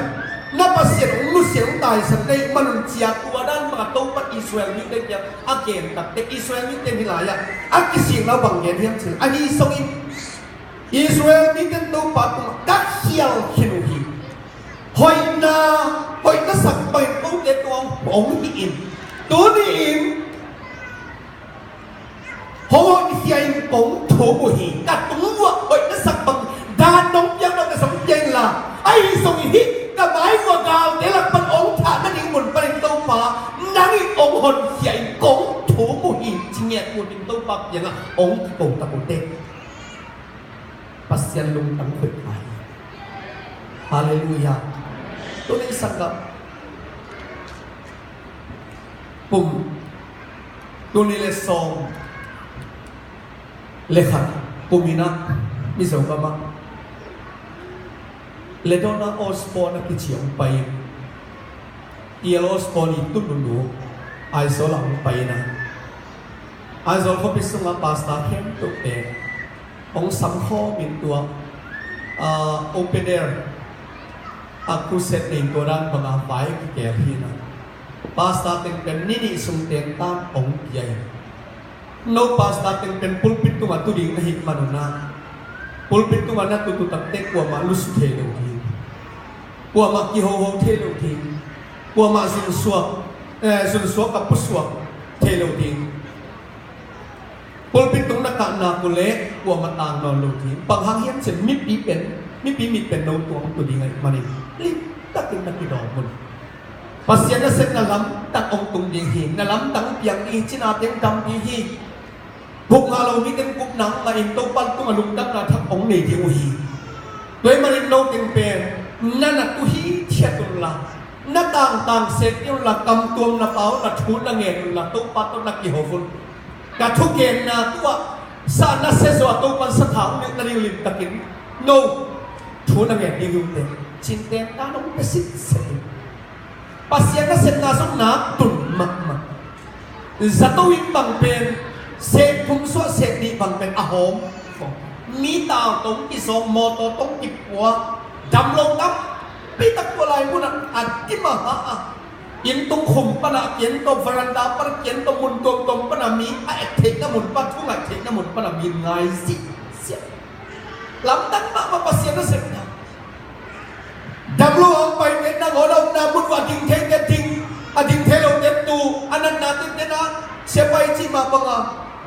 na Pasian hong nusia, hong taisan na hih manun, ci a tua dan bang a Topa in Israel mite kiangah a gen takteh, Israel mite in hih lai-ah a kisikna bang gen hiam cih leh, ahi zongin Israel mite in Topa tungah ka khial khin uh hi. Hoihna, hoihna sak bangin kote tungah hong hih in, tuni-in hong honkhia in kong thum uh hi. Ka tung uah hoihna sak bang dan nong piak nong ka zong pia inla, ahi zongin hih ka mai uah galte lak pan hong thah nading mun panin Topa, nang in hong honkhia in kong thum uh hi, ci ngiat uh ding to. Piangah ong kiko tak uh teh Pasian lungtang khoih kha hi. Halleluiah. Tuni sanggam kum, tuni le sawm le khat kum inah Mizo gamah Ledona Osborne a kici hong pai in, T L Osborne i tun nunu Aizawl ah hong pai inah Aizawl khuapi sungah pastor khempeuhte hong samkhawm in tua, ah, open air a crusade nei tua dan banga vai a kikel hi inah pastor teng pen ni nih sung tentan hong pia hi. No pastor teng pen pulpit tungah tu ding na hih man unah pulpit tungah na tutu takte kuamah lusu thei lo ding, kuamah kihoho thei lo ding, kuamah zunsuak, eh, zunsuak a pusuak thei lo ding. Pulpit tung na kahnak uh leh kuamah tang nawn lo ding. Bang hang hiam cih leh mipi pen, mipi mit pen no tuang tu ding ahih manin limtakin na kidawm un. Pasian nasepna lamdang hong tung ding hi. Na lamdang piang ding hi, cina teng dam ding hi. Gupna lo mite in gupna ngah in Topa tungah lungdamna thak hong nei ding uh hi. Tua ahih manin no teng pen na na tu hithiat unla, na tangtang sek ding unla, kam tuam na pau unla, thu na ngen unla, Topa tawh na kiho un. Ka thugenna tuah sa na sia zaw a Topan satha hong nilh nading limtakin no thu na ngen ding hi uh teh cinte ta nong pia sitset hi. Pasian nasepna zong nak tun mahmah. Zato in bang pen seh thum suah seh nih bang pen a hawm. Mi tau tawh kizawng, mawtaw tawh kipua, dam lo tampi tak tua lai munah a dim a ha a, inn tung khum panah kian tawh, veranda panah kian tawh, mun tuamtuam panah mi a et theihna mun panah, thu ngaih theihna mun panah mi ngai zihziah. Lamdang mahmah Pasian nasepna. Dam lo a hong paite nangawn a upna mun uh a ding theite ding, a ding thei lote tu, a natna tenten a sia pai cih mah banga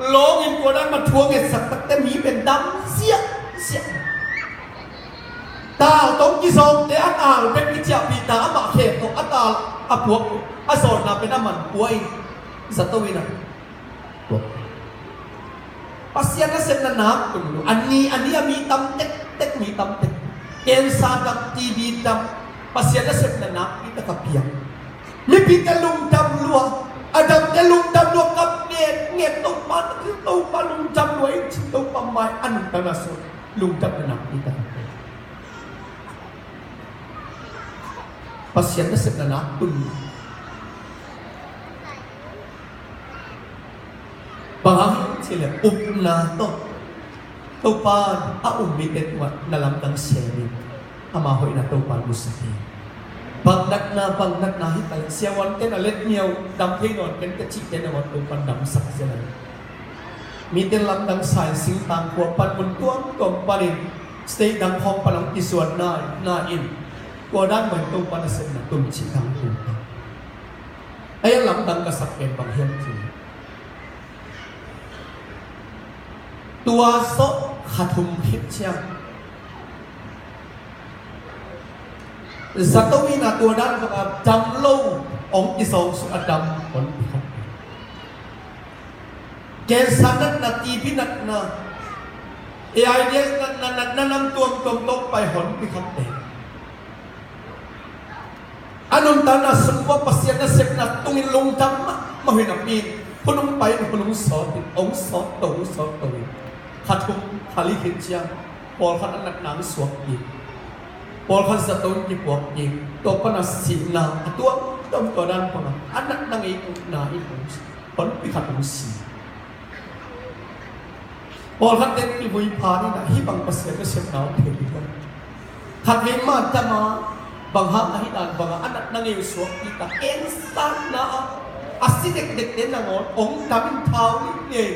lawng in tua dan mah thu a ngetsak takte mi pen dam ziahziah. Tal tawh kizawngte a tal pen kiciahpih ta, amah khe tawh a tal a puak uh, a zawnna pen a man pua in zato in a Pasian nasepna nak tung lo. A ni a ni a mi tam tektek, mi tam tek. Cancer dam, T B dam, Pasian nasepna nakpi tak a piang. Mipite lungdam lua, a damte lungdam lua, kap ngetnget, Topa, Topa lungdam lua in ci, Topa mai a nuntakna sung lungdamna nakpi tak a piang. Pasian nasepna nak tung lo. Bang hang hiam cih leh upna tawh Topa a um mite tungah na lamdang sem in, ama hoihna Topa nusia hi. Bang natna, bang natna hi ta leh, siavuante na let ngiau, dam thei nawn ken ka cihte nangawn Topa damsak sia lai. Mite lamdang sa in, singtang khua pan, mun tuamtuam panin state dang khawng pan hong kisuan na in, tua dan mah in Topa nasepna tun cih dang tun. Ei a lamdang ka sak pen bang hiam cih leh, tua zawh kha thum khit ciang zato in a tua dan banga dam lo hong kizawng suk a dam honpi khat. Cancer natna, T B natna, AIDS natna, natna nam tuamtuam tawh pai honpi khat te. A nuntakna sung uah Pasian nasepna tungin lungdam mahmah uh hi napi in, hun hong pai in, hun hong sawt in, hong sawt to, hong sawt to in, kha thum kha li khit ciang pawlkhat a natna hong suak kik, pawlkhat zato in kipuak kik, tua pan a sihna a tuamtuam tua dan pan a, a natna ngei uh na in hong, honpi khat hong si. Pawlkhat ten kivui pha ni na, hih bang Pasian nasepna om thei ding hiam? Khatvei mah dam a, bang hang a hih dan bang a, a natna ngei uh suak kik a, ensatna a, a si dekdek te nangawn hong dam in thau ning ngei.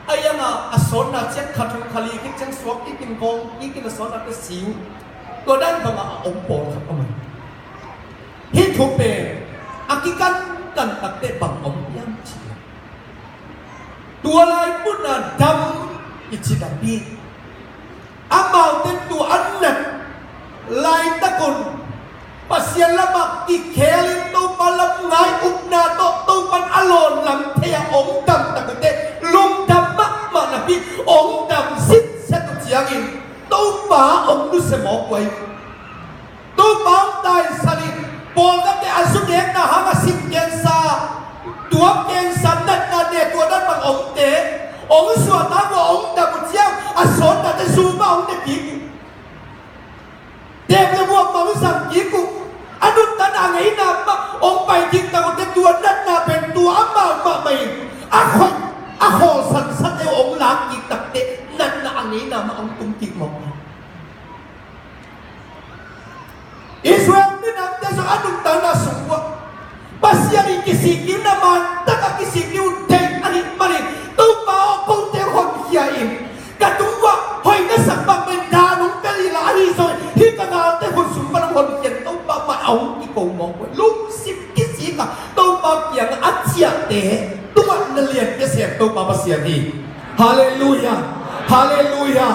A iang a, a sawtna ciang kha thum kha li khit ciang suak kik in, kawng kik in, a sawtna te si uh. Tua dan bang a, a om pawlkhat om a. Hih thu pen a kikankan takte bang om hiam cih leh, tua lai mun a dam i ci napi, amaute tua a nat laitak un Pasian lamah kikhel in Topa lam ngai upna tawh Topa in a lawn lam thei a hong dam tak uh teh lungdam Tua cancer natna ne tua dan bang omte, ong suahtak uh a ong dam uh ciang a sawtnate sum ah ong ne kik uh. Teek le muam mah ong zang kik uh. A nuntakna a ngeina mah ong pai kik tak uh teh tua natna pen tua amau mahmah in a khoih a khawl sansate uh ong lak kik tak teh natna a ngeina mah ong tung kik mawk. Israel minamte zong a nuntakna sung uah Pasian in kisik ding na man tak a kisik ding uh deih ahih manin Topa aw, kote honkhia in. Ka tung uah hoih na sak bang pen dan hong pel inla ahi zongin hih ka galte hun sung pan hong honkhian Topa mah a hong kiko mawk uh. Lungsim kisik a Topa kiangah a ciahte tungah na lian pia sem Topa Pasian hi. Halleluiah. Halleluiah.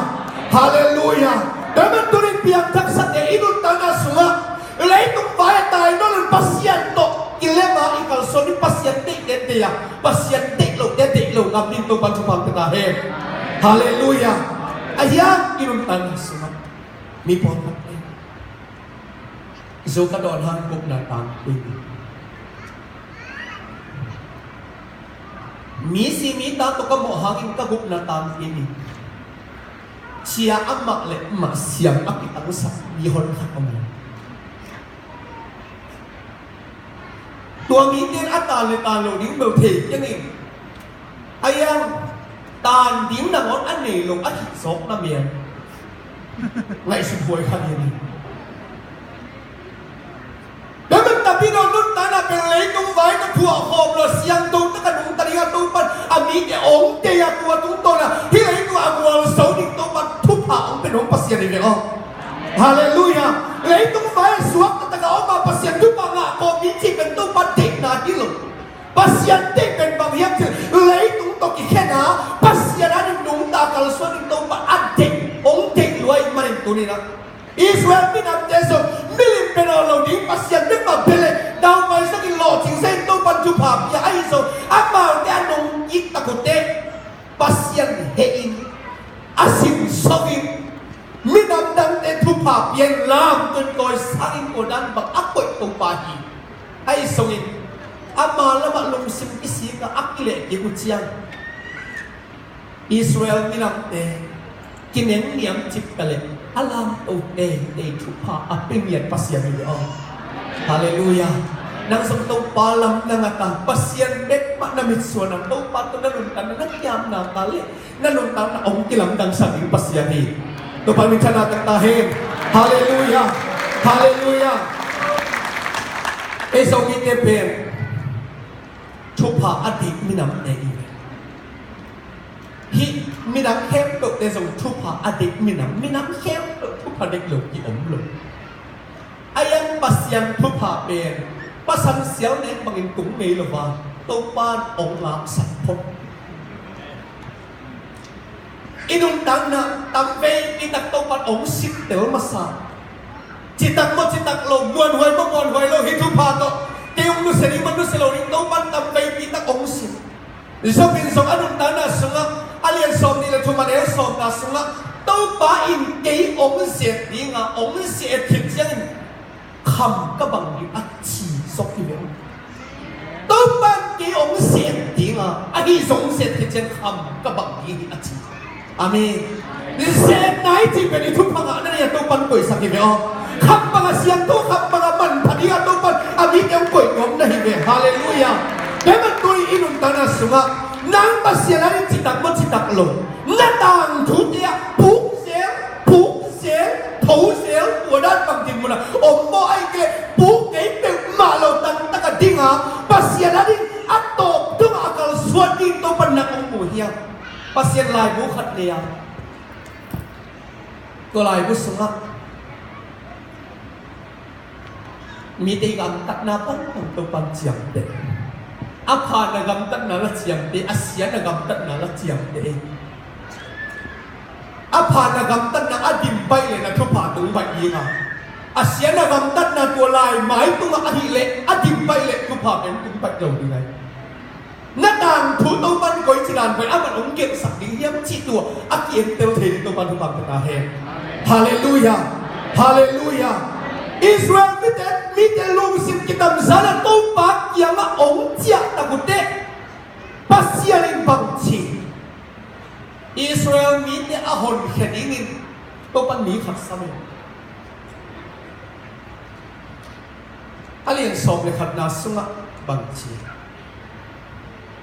Halleluiah. Tua ahih manin tuni piangthaksate i nuntakna sungah leitung vai a tai nawn lo in Pasian tawh kilem a i kalsuan ding, Pasian deihte deih a, Pasian deih lote deih lo ngam ding Topa'n thupha pia ta hen. Halleluiah. A hiang i nuntakna sungah mi pawlkhatte Zo ka dawn hang gupna tangpi ni. Mi si mi ta tawh ka mawh hangin ka gupna tangpi ni. Cia a mah le mah siam a kitangsak mi hon khat om lo. Tua mite in a tan le tan lo ding bel thei kei ning. A hiang tan ding nangawn a nei lo a hih zawk na mian ngaihsut huai kha ding hi. Tua ahih manin tapi dawn nuntakna pen leitung vai ka thuah khawm lo siangtho tak a nungta ding a Topa'n a mite ong deih a tua tungtawn a hih leitung a gualzo ding Topa'n thupha ong pia nuam Pasian hi ve aw. Halleluiah. Leitung vai a suakta tak a om a Pasian thupha ngah khawm ding cih pen Topa deihna hi lo. Pasian deih pen bang hiam cih leh leitung tawh kikhen a Pasian ading nungta kalsuan ding Topa a deih, ong deih lua ahih manin tuni-in ah Israel minamte zong milim bia nawn lo ding Pasian bek mah bia leh daupaisak in lawhcing sak in Topa'n thupha pia ahi zong amaute a nungkik tak uh teh Pasian heh in a sinso in minam dangte thupha pia in lamto in tawisang in tua dan bang a koih Topa hi. Ahi zongin ama lamah lungsim kisik a a kilehkik uh ciang Israel minamte kinengniam cipta leh a lamto teitei thupha a pia ngiat Pasian hi aw. Halleluiah. Nang zong Topa lam na ngat a Pasian bek mah na mitsuan a Topa tawh na nuntakna na kiamna ta leh na nuntakna ong kilamdangsak ding Pasian hi. Topa minthanna tang ta hen. Halleluiah. Halleluiah. Ei Zomite pen thupha a deih minamte hi ve. Hih midang khempeuhte zong thupha a deih minam, minam khempeuh thupha deih lo ki om lo. A hiang Pasian thupha pen pasal sial nek bangin tung ngei lo a Topa'n ong ngaksak phot. I nuntakna tamvei i tak Topa'n ong sittel masa. Citak maw citak lo, muanhuai maw muanhuai lo, hih thupha tawh kei ong nusia ding maw nusia lo ding Topa'n tamvei i tak ong sit. Job in zong a nuntakna sungah a lian sawmnih le thum a neu sawmna sungah Topa in kei ong zet ding a ong zet khit ciangin kham ka bang ding a ci sawk hi ve. Topa'n kei ong zet ding a ahi zong zet khit ciang kham ka bang ding hi a ci. Amen. Zet nai cih pen i thupha ngahna ding a Topa'n koihsak hi ve aw. Kham bang a siangtho, kham bang a manpha ding a Topa'n a mite ong koih nuam na hi ve. Halleluiah. Tua ahih manin tuni i nuntakna sungah nang Pasian ading citak maw citak lo, na tangthute ah puk zel, puk zel, tho zel, tua dan bang dinmun ah om maw, ahih kei leh puk kei peuhmah lo, tangtak a ding a Pasian ading a tawp dong a kalsuan ding Topa'n nang ong mu hiam? Pasian laibu khat nei a, tua laibu sungah mite i gamtatna pangpang Topa'n ciamteh. A pha na gamtatna la ciamteh, a sia na gamtatna la ciamteh. A pha na gamtatna a dim baih leh na thupha tung baih ding a, a sia na gamtatna tua lai mai tungah ahih leh a dim baih leh thupha pen tung baih lo ding ahi. Na tangthu Topa'n koici dan pen amah ong gelhsak ding hiam cih tua a ki-entel thei ding Topa'n thupha pia ta hen. Halleluiah. Halleluiah. Israel mite, mite lungsim kitamzan a Topa kiangah ong ciah tak uh Israel mite a honkhia dingin Topan mi khat sam hi. A lian sawm le khatna sungah bangci,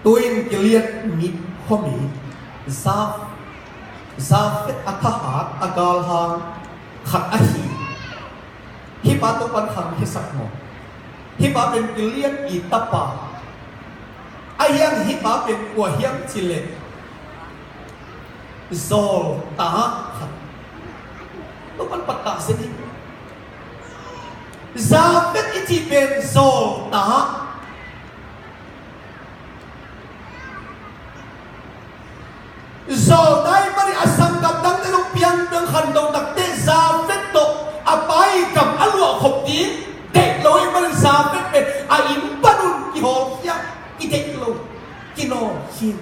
tu-in Gilead mi khuami Za- Zafet a thahat a galhang khat ahi. Hih pa Topan khangkhiasak maw? Hih pa pen Gilead i tapa. A hiang hih pa pen kua hiam cileh zawlta khat. Topan pattah zen hi. Zafet i cih pen zawlta. Zawlta i mani a sanggam dangte zong piangpiang khanto takte Zafet tawh a pa i gam a luahkhop ding deih lo i mani Zafet pen a inn panun kihawlkhia, kideih lo, kinawlkhia.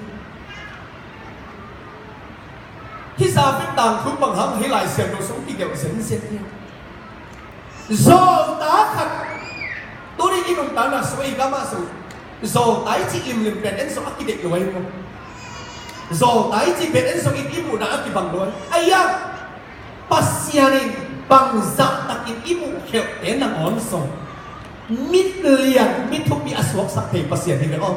Hih Zafet tangthu bang hang hih Lai Siangtho sung kigelh zenzen hi. Zawlta khat. Tuni i nuntakna sung i gam ah sung zawlta i cih limlim pen en sung a kideih lo ahi maw? Zawlta i cih pen en sung i muhna a kibang lo ahi. Ahi a, Pasian in bangzah takin i muhkhelhte nangawn sung mit lian mit thupi a suaksak thei Pasian hi ve aw.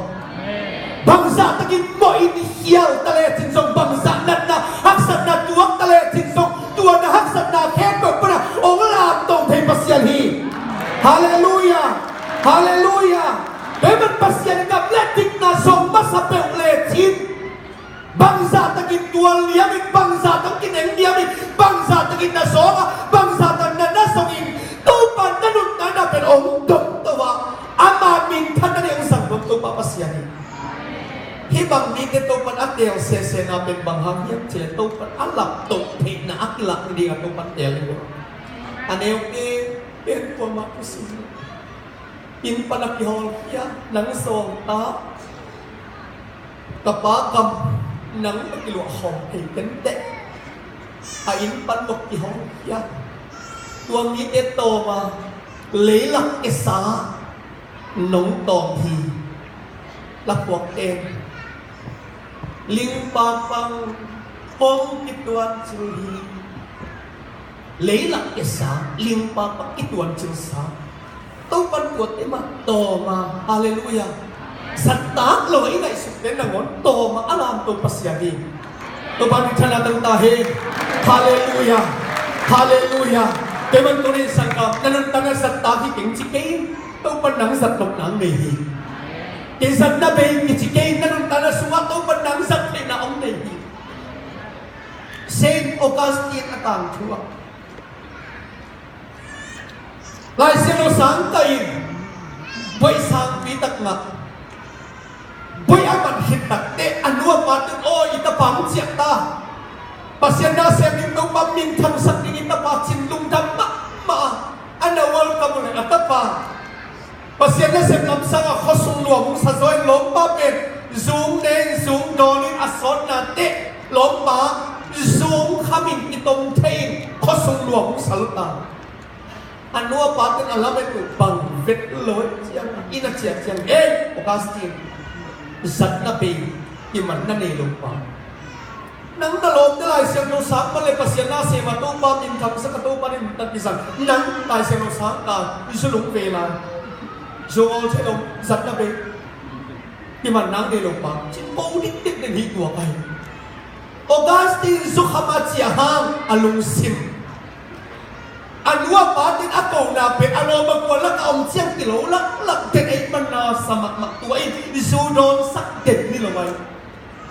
Bangzah takin mawh in khial ta lecin zong, bangzah natna haksatna tuak ta lecin zong, tua na haksatna khempeuh pana hong lamto thei Pasian hi. Halleluiah. Halleluiah. Tua ahih man Pasian gam le dikna zong masa peuh lecin, bangzah takin tual liam in, bangzah takin eng liam in, bangzah takin na zawng a, bangzah takin na na zong in, Topa na nuntakna pen hong dong to a, ama minthanna ding hong zang nuam Topa Pasian hi. Hih bang mite Topan a teel sesena pen bang hang hiam cileh Topan a laptoh theihna a kilak ding a Topan teel hi. A neute pen kuamah pusin inn pan a kihawlkhia, nang zawlta, ka pa gam nang na kiluah khawm thei kenteh. A inn pan bawk kihawlkhia. Tua mite tawm a, leilak kesa nong tawm hi. Laphuak ten lingpakpang kong kituan cil hi. Leilak kesa, lingpakpang kituan cilsa. Topan tuate mah tawm a, halleluiah. Zattak lo a i ngaihsukte nangawn tawm a a lamto Pasian hi. Topa minthanna tang ta hi. Halleluiah. Halleluiah. Tua ahih man tuni sanggam, na nuntakna zattak hi keng ci kei in, Topan nang zat nopna hong nei hi. Kei zatna bei kici kei in, na nuntakna sungah Topan nang zat theihna hong nei hi. Saint Augustine a tangthu ah, Lai Siangtho sang kah in, buaih sangpi tak ngah, buaih a man khit takteh a nu a pa tun, "Aw, i tapa hong ciah ta, Pasian na sem ding, Topa minthangsak ding i tapa," ci-in lungdam mahmah a, a na welcome uh leh a tapa Pasian nasep lamsang a khuasung luang hong sa zaw in, lawmpa pen zu hong ne in, zu hong dawn in, a sawtna teh lawmpa zu hong kham in, i tom thei in, khuasung luang hong sa lua ta. A nu a pa ten a lamet uh bang vet lo ciang, inn a ciah ciang, "Ei, Augustine, zatna bei, kimanna nei lo pa. Nang na lawmte Lai Siangtho sang pan le Pasian na sem a, Topa minthangsak a, Topa in nuntak kisam, nang Lai Siangtho sang ka, zu lung ve lai. Zu ngawl thei lo, zatna bei, kimanna nei lo pa," ci-in ko dikdek den hi tua ka hi. Augustine zu kham a ciah hang a lungsim. A nu a pa ten a kona pen a lawm a kua lakah om ciang kilo laklak den ahih man na sa mahmah, tua in zu dawnsak den ni lo ai.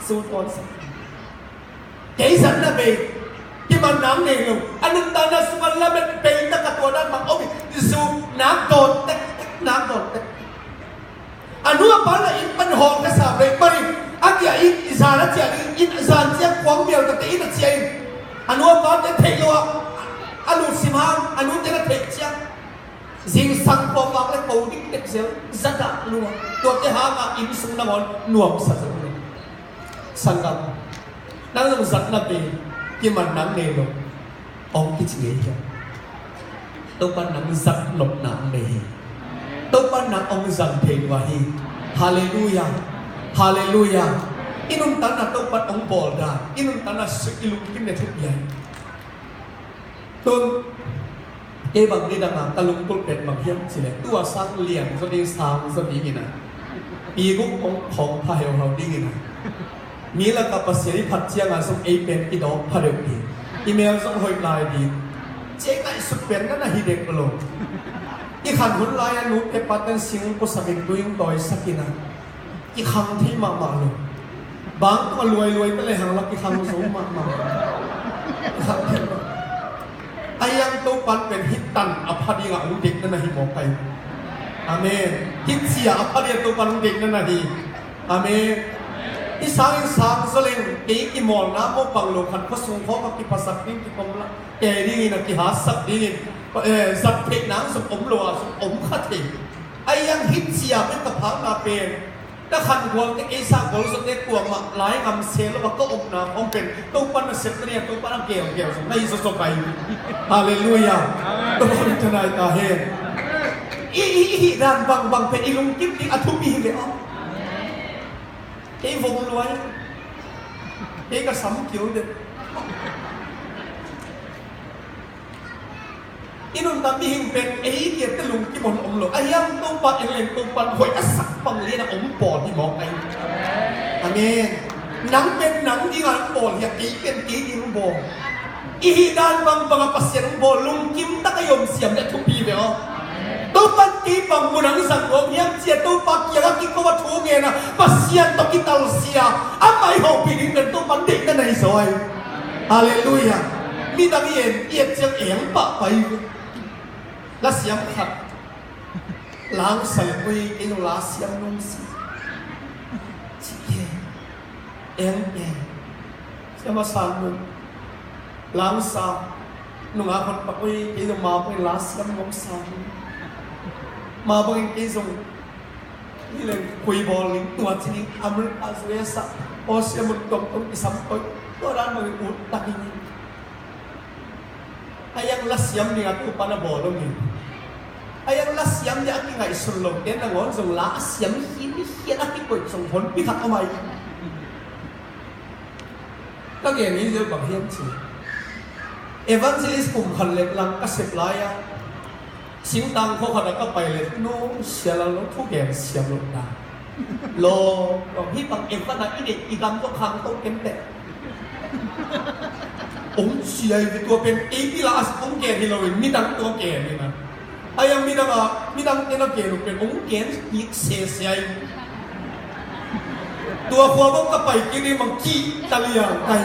Zu dawnsak. Kei zatna bei, kimanna nei lo. A nuntakna sungah lamet bei tak a tua dan bang om in, zu nak dawn tektek, nak dawn tektek. A nu a pa la inn pan hawlkhia sa bei pan in, a kiang in, zan a ciah in, zan ciang kuang mial takte inn a ciah in. A nu a pate theih lo a, a lutsim hang, a nute na theih ciang, zingsang khua vak le ko dikdek zel, za dah lua. Tuate hangah inn sung nangawn nuamsa zo le. Sanggam, nang zong zatna bei, kimanna nei lo, hong kici ngei hiam? Topa nang zat nopna hong nei hi. Topa nang hong zang thei lua hi. Halleluiah. Halleluiah. I nuntakna Topan hong bawl dan, i nuntakna sui i lungkim le thupi ai. Tun kei bang nidanga ka lungpulh pen bang hiam cileh, tua sang lian zaw ding, sang zaw dingin a, pi guk hong khawng pha heuhau dingin a, mi lakah Pasian i phat cianga zong ei pen kidawk pha deuh ding, i mel zong hoih lai ding. Cia i ngaihsut pen na na hi dek lo. I khan hun lai-a nu pepa ten sing puasakin tui hong tawisakin a, i khang thei mahmah lo. Bang tungah luailuai ta le hang lak i khang zo mahmah. I khang thei mah. Ahi hang Topan pen hih tan a pha dingah hong deihna na hi mawk ai. Amen. Hih cia a pha dingah Topan hong deihna na hi. Amen. I sangin sang zaw leng kei kimawlna mawh pang lo khat khuasung khawngah kiphasak ding kikom la, kei dingin a kihatsak dingin, eh, zat theih nang zong om lo a zong om kha thei. Ahi hang hih cia pen ka phakna pen, ka khan gualte, kei sa gual zawte kuamah lai ngam se lo a ka omna khawng pen Topan a sepna dingah Topan a gelgel zong na hi zawzaw pai. Halleluiah. Topan a thanai ta hen. I, i, i hih dan bangbang pen i lungkim ding a thupi hi ve aw. Kei vom luai. Kei ka sam kil deuh. I nuntak mihing pen ei kiat te lungkim hong om lo. Ahi hang Topa en leng Topan hoih a sak bang lian a om pawl hi mawk ai. Amen. Nang pen nang dingin hong bawl hi a, kei pen kei ding hong bawl. I hih dan bangbang a Pasian hong bawl lungkim tak a i om siam le thupi ve aw. Topan kei bang mun hong zang nuam hiam ci-a Topa kiangah kiko a thu ngen a, Pasian tawh kitalsia, amah i hopih ding pen Topan deihna na hi zaw ai. Halleluiah. Midang i en i et ciang eng pah pai ve. La siam khat. Langsa le ui, kei zong la siam nuam si. Ci e. Eng e. Siam a san nuam. Langsa. Nungak hon pak ui, kei zong ma ui la siam nuam san nuam. Ma bangin kei zong. Ni leng kui bawl ning tua ci ning America, U S A, Australia mun tongtong kisam koi. Tua dan bangin ut tak ning. Ahi hang la siam ding a Topan a bawl om hi. Ahi hang la siam ding a kingaihsun lote nangawn zong la a siam hi mi hian a kikoih zong honpi khat om ai. Ka gen hi zeu bang hiam ci. Evangelist kum khat le lang ka sep lai-a, singtang khua khat ah ka pai le, no, sia la lo, thugen siam lo na. Lo, lo, hih bang en pan a i neih i gam tawh khang to ken teh. Ong sia i tua pen ei pi la as ong gen hi lo in, midang tua gen hi na. Ahi hang midang a, midang te na gen uh pen ong gen kik sese ai. Tua khua bang ka pai kik ding bang kih ta liang kai.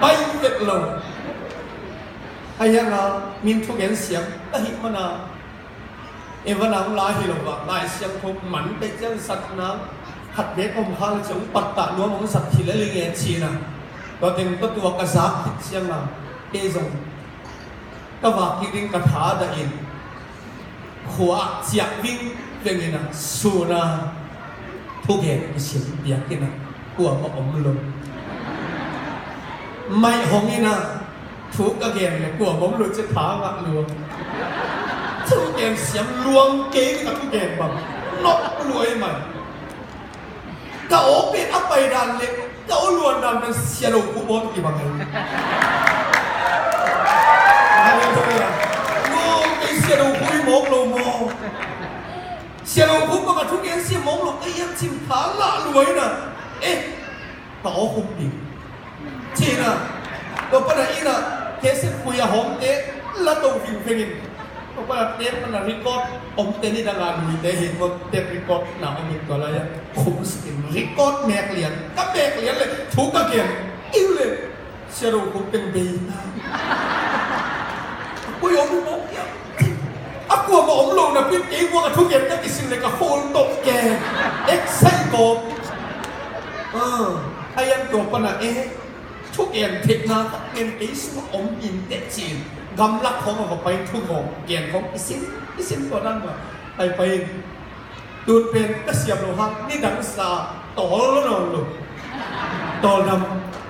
Pai vet lo. Ahi hang a, min thugen siam ka hih man a. Evan a hong la hi lo a, Lai Siangtho man pek ciang satna khat bek om kha le ciang hong pattah nuam hong zat hi le ling e ci na. Tua teng tua tua ka zak khit ciang a, kei zong ka vak kik ding ka thadah in, khua ah ciah vingveng in a, sun a thugen kisim piak in a, kuamah om lo. Maih hong in a, thu ka gen le kuamah om lo ci, tha ngah lua. Thugen siam luang kei ni ka thugen bang, nok lua ei mai. Ka aw pen a pai dan le ka aw luan dan pen Sia Lo Khup aw tawh kibang hi. Halleluiah. Maw, kei Sia Lo Khup hi mawk lo maw? Sia Lo Khup bang a thugen sia mawk lo, ka hiam cim kha lah lua in a. Eh, ka aw khum ding. Ci-in a, tua pan a inn ah cassette khui a hawmte la to vingveng in. Tua pan a tape pan a record omte, nidang a luite hi, tua tape record na om in, tua lai-ah khum sikin record mek lian. Ka mek lian le thu ka gen in le Sia Lo Khup teng bei ta. Koi om uh mawk hiam? A kuamah om lo napi kei vuak a thugen ka kisim le ka khawl tawh ke. Excite kawm. Ah, a ian tua pan a, eh, thugen theihna khat pen kei sungah om in teh ci-in gamlak khawng a va pai, thugawm gen khawng kisim kisim tua dan mah pai pai in. Tun pen ka siam lo hang, nidang sa tawl lo nawn lo. Tawl dam.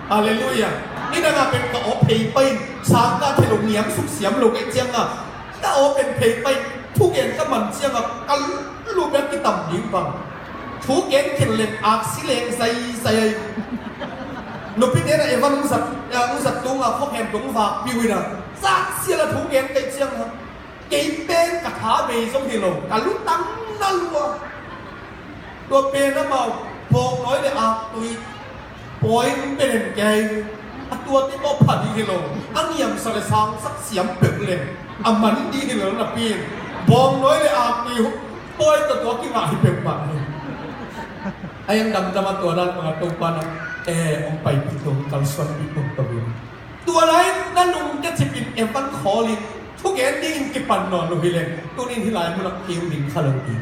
Halleluiah. Nidang a pen ka aw phei pai in, sang ka thei lo, niam suk siam lo ka hih ciang a, ka aw pen phei pai in, thugen ka man ciang a, ka lu bek kitam ding bang. Thu gen khin leng aksi leng zaizai ahi. Nupite na evan hong zat, eh, hong zat tunga khawkhen tung vak piu ina, zan sia la thu gen kei ciang ha. Kei pen ka tha bei zong hi lo, ka lutang na lua. Tua pen amau bawngnawi le aktui pawi in pen en kei. A tuate tawh pha ding hi lo. A niamsak le sangsak siam peuh le a man ding hi lo napi in bawngnawi le aktui pawi tawh tua kingah hi peuhmah hi. A yang damdam a tua dan panga Topa na, eh, hong paipih tung, kalsuanpih tung tawh hi. Tua lai na nung kecipin evan khawlin thugen dingin kipan nawn lo hileh, tunin hih lai munah keu ding kha lo ding.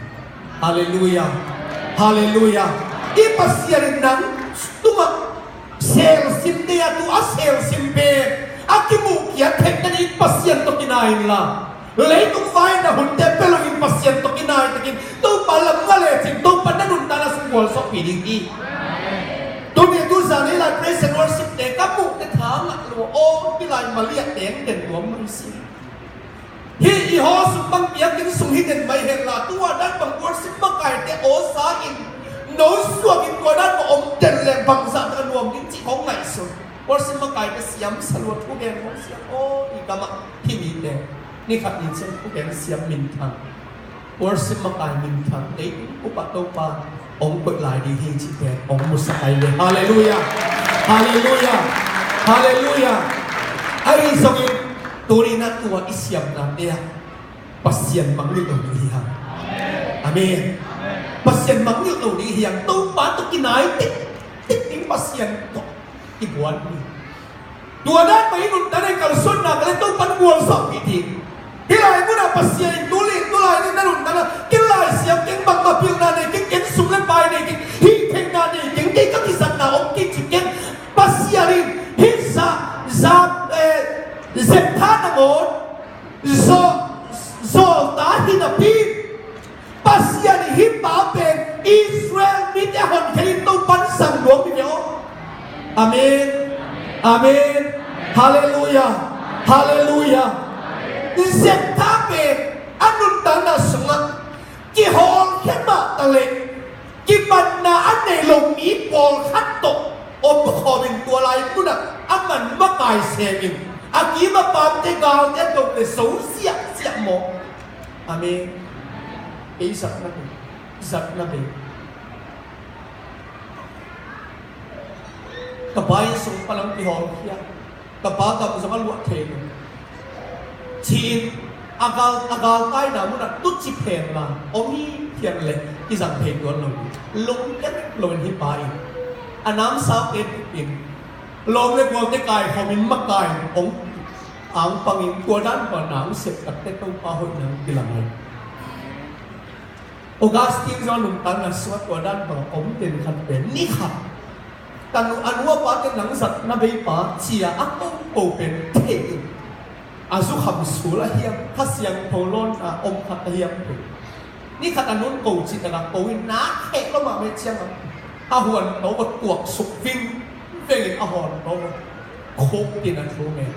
Halleluiah. Halleluiah. I Pasian in nang tungah selsim te a tu a selsim pen a kimuh kiat theih nading Pasian tawh kinai inla, leitung vai na hunte pia loin Pasian tawh kinai takin Topa lam ngah lecin Topa na nuntakna sung gualzawhpih ding hi. Tuni tu zan hih lai praise and worship te ka muh te tha ngah lua aw, hih lai maliah teng den nuam mah hi si. Hih i hall sung bang biakinn sung hi den mai henla, tua dan bang worship makaite aw sa in no suakin tua dan bang om den leng bangzah tak a nuam ding cih kong ngaihsun. Worship makaite siam sa lua, thugen hong siam aw, i gamah hih mite ni khat ni ciang thugen siam minthang. Worship makai minthang tei in upa Topa hong koih lai ding hi cihte hong musak ai ve. Halleluiah. Halleluiah. Halleluiah. Ahi zongin tuni na tua i siamna te ah Pasian mangngilh lo ding hi hang. Amen. Pasian mangngilh lo ding hi hang. Topa tawh kinai tik tik ding Pasian tawh i buan hi. Tua dan mah i nuntakna i kalsuanna ka le Topan gualzawhpih ding. Hih lai munah Pasian in tuli tulai ni na nuntakna ken laisiam keng, bangmah pilna nei keng, ken sum le pai nei keng, hih theihna nei keng, kei ka kizatna om kei ci keng. Pasian in hih za za eh, Zeptha nangawn zaw zawlta hi napi Pasian in hih pa pen Israel mite a honkhia in Topan zang nuam hi ve aw. Amen. Amen. Halleluiah. Halleluiah. Zeptha pen a nuntakna sungah kihawlkhia mah ta leh kimanna a nei lo mi pawlkhat tawh omkhawmin tua lai munah a man makai semin a kim a pamte galte dong le zo ziahziah maw. Amen. Ei zatna bei, zatna bei. Ka pa inn sung palang kihawlkhia, ka pa gam zong a luah thei lo. Ci-in a gal, a galtaina munah tuci phenla om hi phian le kizang thei tuan lo. Lungkiat loin hih pa in a namsaute pupin lawm le gualte kaikhawmin makai hong angpangin tua dan bang na hong sep takte Topa hoihna hong kilang hi. Augustine zong a nuntakna sungah tua dan bang a om den khat pen ni khat ka nu, a nu a pate nang zatna bei pa cia a ko ko pen thei in a zukham sul a hiam, Kha Siangtho lawnna om khat a hiam pen ni khat a nun ko cih takah ko in na kheh lo mahmah ciangah a huan to va tuak suk ving vengin a hawn to va khuk tin a thu ngen.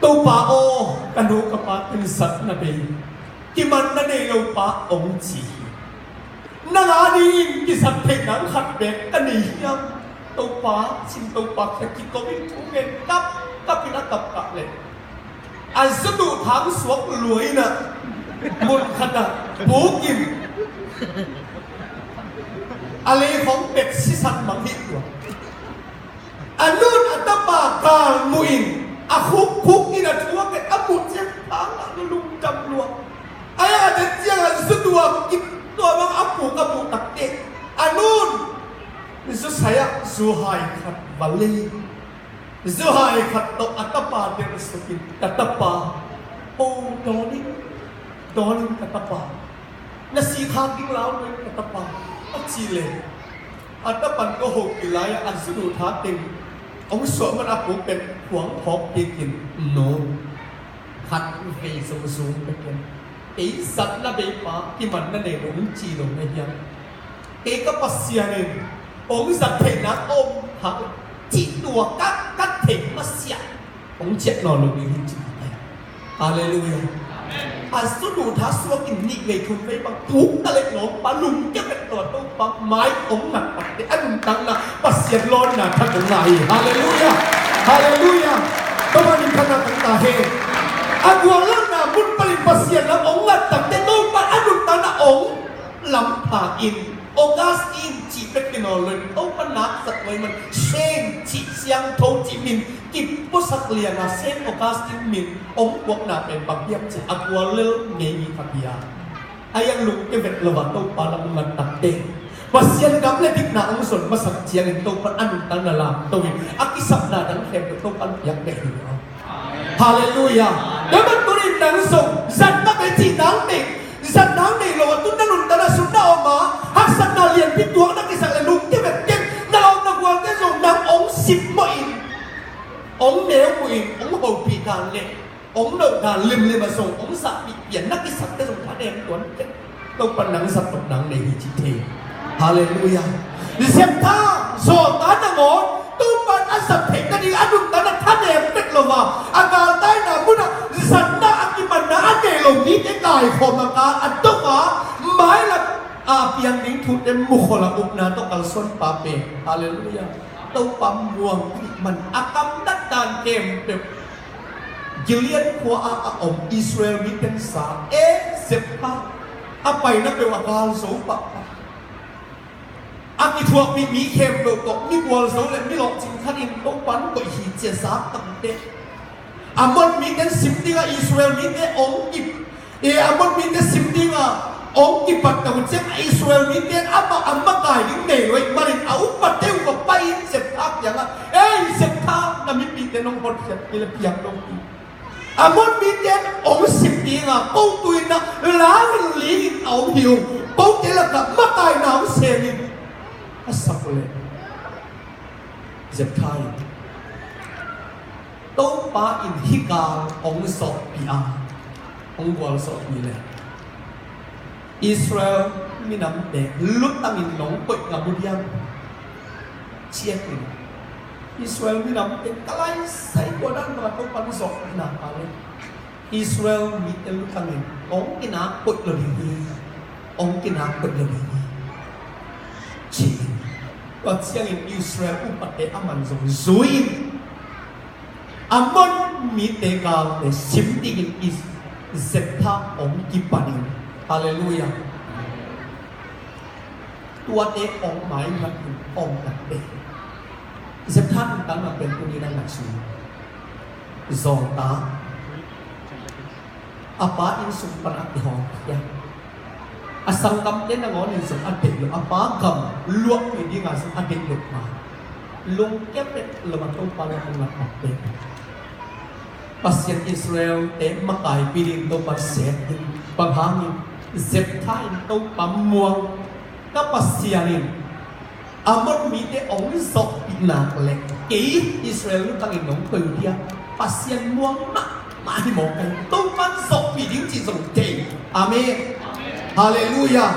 Topa aw, ka nu ka pa pen zatna bei, kimanna nei lo pa hong ci hi. Nang a dingin kizat theih nang khat bek ka nei hiam? Topa, cin Topa kiang kiko in thu ngen kap kap in a kap kah leh a zuduh thang suak lua in a mun khatah bukin a lei khong pet sisan mang hi tua. A nun a tapa kal muhin a khukkhuk in a thuak in a muh ciang thang ah lungdam lua. A ya den ciang a zuduak kip tua bang a puk a muh takte a nun zusai ah zuhai khat va lei. Zuhai khat tawh a tapa delh sukin ka tapa, oh, dawn in, dawn in ka tapa. Na sih khak ding lau in ka tapa a cih leh a tapan ko hopih lai-ah a zuduh tha teng hong suah man a puk pen khuang phawk kikin no khat vei zong zung peken. Ei zatna bei pa kimanna nei lo hong ci lo na hiam? Kei ka Pasian in hong zat theihna om hak cih tua ka, ka theih masiah hong ciah nawn lo ding hi ci. Halleluiah. A sunu tha suak in nih vei thum vei bang puk ta leh nawngpa lungkia vet lo a, Topa mai hong ngat takte a nuntakna Pasian lawnna tha hong ngah hi. Halleluiah. Halleluiah. Topa min thangna tang ta hen. A guallelhna mun panin Pasian lam hong ngat takte Topa a nuntakna hong lam pha in, Augustine cih bek hi nawn lo in, Topa nak zat huai man, Saint cih, siangtho cih min kipuasak liang a, Saint Augustine min hong puakna pen bang hiam cih leh a guallel ngei hi kha hi a. A yang lungkia vet lo a Topa lam hong ngat takte Pasian gam le dikna hong zon masak ciangin Topa a nuntakna lamto in a kisapna dang khempeuh Topa hong piak beh hi lo. Halleluiah. Tua ahih manin tuni in nang zong zatna bei cih nang nei, zatna nei lo a, tu-in na nuntakna sung na om a, haksatna lianpi tuak na kisak leh lungkia vet kei in, na omna gualte zong nang hong sip mawh in, hong neu mawh in, hong hopih dan leh hong noh dan limlim a zong hong zahpih pian na kisakte zong thanem tuan kei in. Topa nang zat nop nang nei hi ci thei. Halleluiah. Jephthah, Zawlta nangawn Topa in a zat theih nading a nuntakna thanem vet lo a, a galtaina munah zatna a kimanna a nei lo mite kaikhawm a, gal a dong a, mailam a piang ding thute mukhol a, upna tawh kalsuanpa pen, halleluiah, Topa muang ahih man a kamdat dan khempeuh Gilead khua-ah a om Israel mite'n sa, e, Jephthah, a paina peuh a gal zo pahpah. A kithuahpih mi khempeuh tawh mi gualzo le mi lawhcing khat in Topa in koih hi ci-a zak takte, Ammon mite'n sim ding a Israel mite hong kip, e, Ammon mite sim ding a hong kipat tak uh ciang a Israel mite'n amah a makai ding nei lo ahih manin a upate uh va pai in Jephthah kiangah, ei Jephthah, na mipihte nong hotkhiat kei leh piang lo hi. Ammon mite'n hong sim ding a, ko tu-in ah lau in ling in a om hi ung. Kote lakah makaina hong sem in, a sak uh leh Jephthah in, Topa in hih gal hong zawhpih a, hong gualzawhpih leh Israel minamte lutangin nong koih ngam uh diam? Ci-in Israel minamte ka laisai tua dan bang a Topa in zawhpihna ka leh Israel mite lutangin hong kinak koih lo ding hi, hong kinak koih lo ding hi, ci-in. Tua ciangin Israel upate aman zong zui-in Ammon mite galte sim dingin Jephthah hong kipan in. Halleluiah. Tuate hong maimang in hong nat pah. Jephthah nuntakna pen tuni-in a ngaihsun. Zawlta. A pa inn sung pan a kihawm hiam? A sanggamte nangawnin zong a deih lo, a pa gam luahpih dingah zong a deih lo pa. Lungkia vet lo a Topa lam hong ngat takte Pasian Israelte makaipih ding Topa sem in, bang hangin Jephthah in Topa muang, ka Pasian in Ammon mite hong zawhpih nak leh kei Israel lutangin nong koih uh diam? Pasian muang mahmah hi mawk a, Topa in zawhpih ding cih zong thei. Amen. Halleluiah.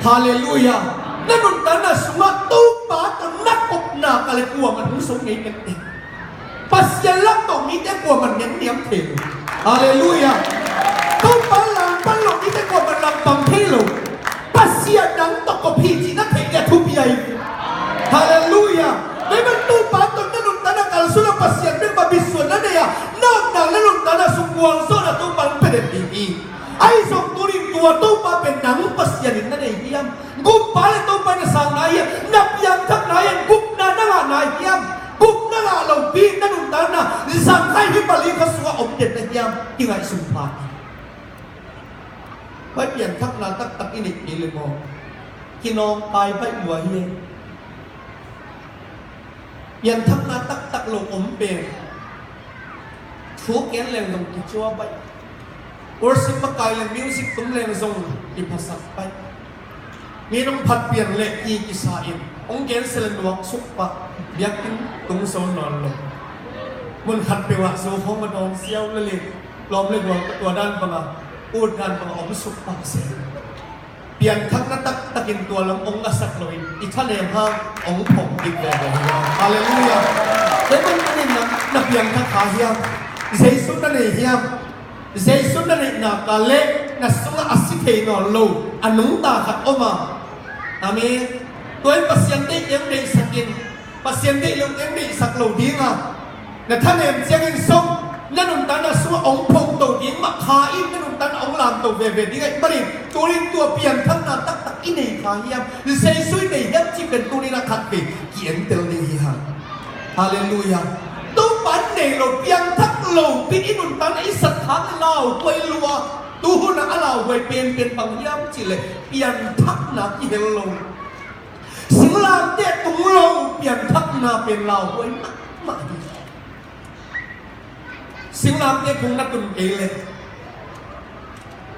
Halleluiah. Na nuntakna sungah Topa tawh na kop nak leh kuaman hong zo ngei kei. Pasian lam tawh mite kuaman ngen niam thei lo. Halleluiah. Topa lam pan lo mite kuaman lam pang thei lo. Pasian nang tawh kop hi cih na theih leh thupi ahi. Halleluiah. Tua ahih manin Topa tawh na nuntakna kalsuan a, Pasian bek mah bisuan na nei a, na omna le nuntakna sung gualzawhna Topa in pia den ding hi. Ahi zong tuni-in tua Topa pen nang Pasian in na nei hiam? Gumpa le Topa in na sang nai hiam? Na piangthak nai hiam? Gupna na ngah nai hiam? Gupna ngah lopi na nuntakna zangkhai hi pali kha sungah om den na hiam? Kingaihsun pha hi. Pai pianthakna taktak i neih kei leh maw, kinawngkai baih lua hi. Pianthakna taktak lo om pen thu ken leng zong kicua baih. Worship makai leng, music tum leng zong kiphasak baih. Mi nong phat pian leh ki kisa in hong cancel, nuak suk pah, biakinn tung zo nawn lo. Mun khat peuh ah zo khawng a dawng ziau lel in, lawm le gual ka tua dan bangah, ut dan bangah om suk pah se. Pianthakna taktakin tua lam hong ngasak loin i thanem hang hong phawk kik veve hi. Halleluiah. Tua ahih manin na, na piangthak kha hiam? Jesu na nei hiam? Jesu na neihna ka leh na sungah a si thei nawn lo a nungta khat om a. Amen. Tua in Pasian deih keng deihsakin, Pasian deih lo keng deihsak lo dinga, na thanem ciangin zong na nuntakna sungah hong phongto ding mah kha in na nuntakna hong lamto veve ding ahih manin, tunin tua pianthakna taktak i nei kha hiam, Jesu i nei hiam cih pen tunin a khat vei ki-entel ding hi hang. Halleluiah. Topa nei lo, piangthak lo pi in i nuntakna i satkhak lauhuai lua. Tuhuna a lauhuai penpen bang hiam cihleh pianthakna kihel lo. Singlamteh tung lo, pianthakna pen lauhuai mahmah hi. Singlamteh phung na tun kei leh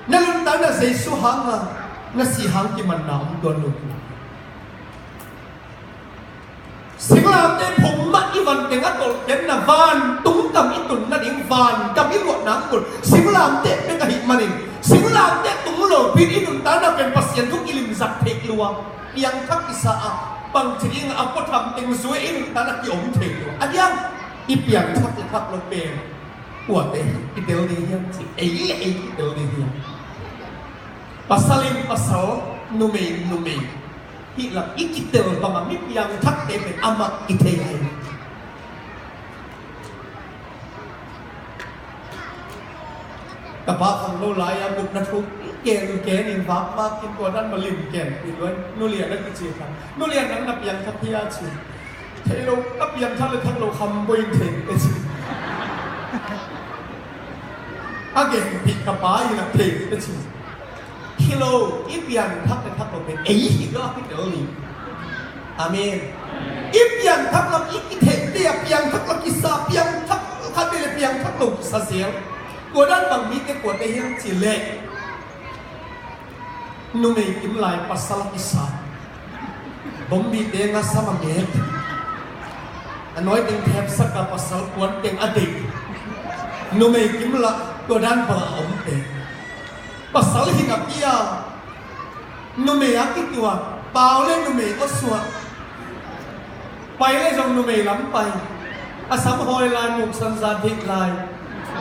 na nuntakna Jesu hanga na si hang kimanna om tuan lo. Singlamteh phung mah i van teng a tolh ken na vantung gam i tun nading, van gam i luah nang mun singlamteh bek ahih manin, singlamteh tung lo pi in i nuntakna pen Pasian thu kilimsak theih lua. Piangthak kisa a, bangci ding a puatham teng zui i nuntakna kiom thei lua. A diang i piangthak le thak lo pen kuate hi kitel ding hiam ci, ei le ei kitel ding hiam? Pasal in pasal, numei in numei. Hih lam i kitel banga mi piangthakte pen amah i thei ahi. Ka pa khang lo lai-a gupna thu gen gen in vakvak in tua dan ma lim ken i luai. Nu Lian a kici kha. Nu Lian nang na piangthak hi a ci. Thei lo, ka piangthak le thak lo kham buai in thei a ci. A gen pih ka pa in a thei a ci. Hi lo, i pianthak le thak lo pen ei hi lo a kitel ni. Amen. I pianthak lam i kitheihte a piangthak lam kisa, piangthak khat vei le piangthak lo kisa zel. Tua dan bang mite kuate hiam cihleh numei kim lai pasal a kisa. Bombite nga sam a nget. A nuai teng thepsak a pasal kuan teng a deih. Numei kim lah tua dan bang a omte. Pasal hing a pia. Numei a kituak, pau le numei awsuah. Pai le zong numei lam pai. A sam hawi lai, muksan zan hik lai.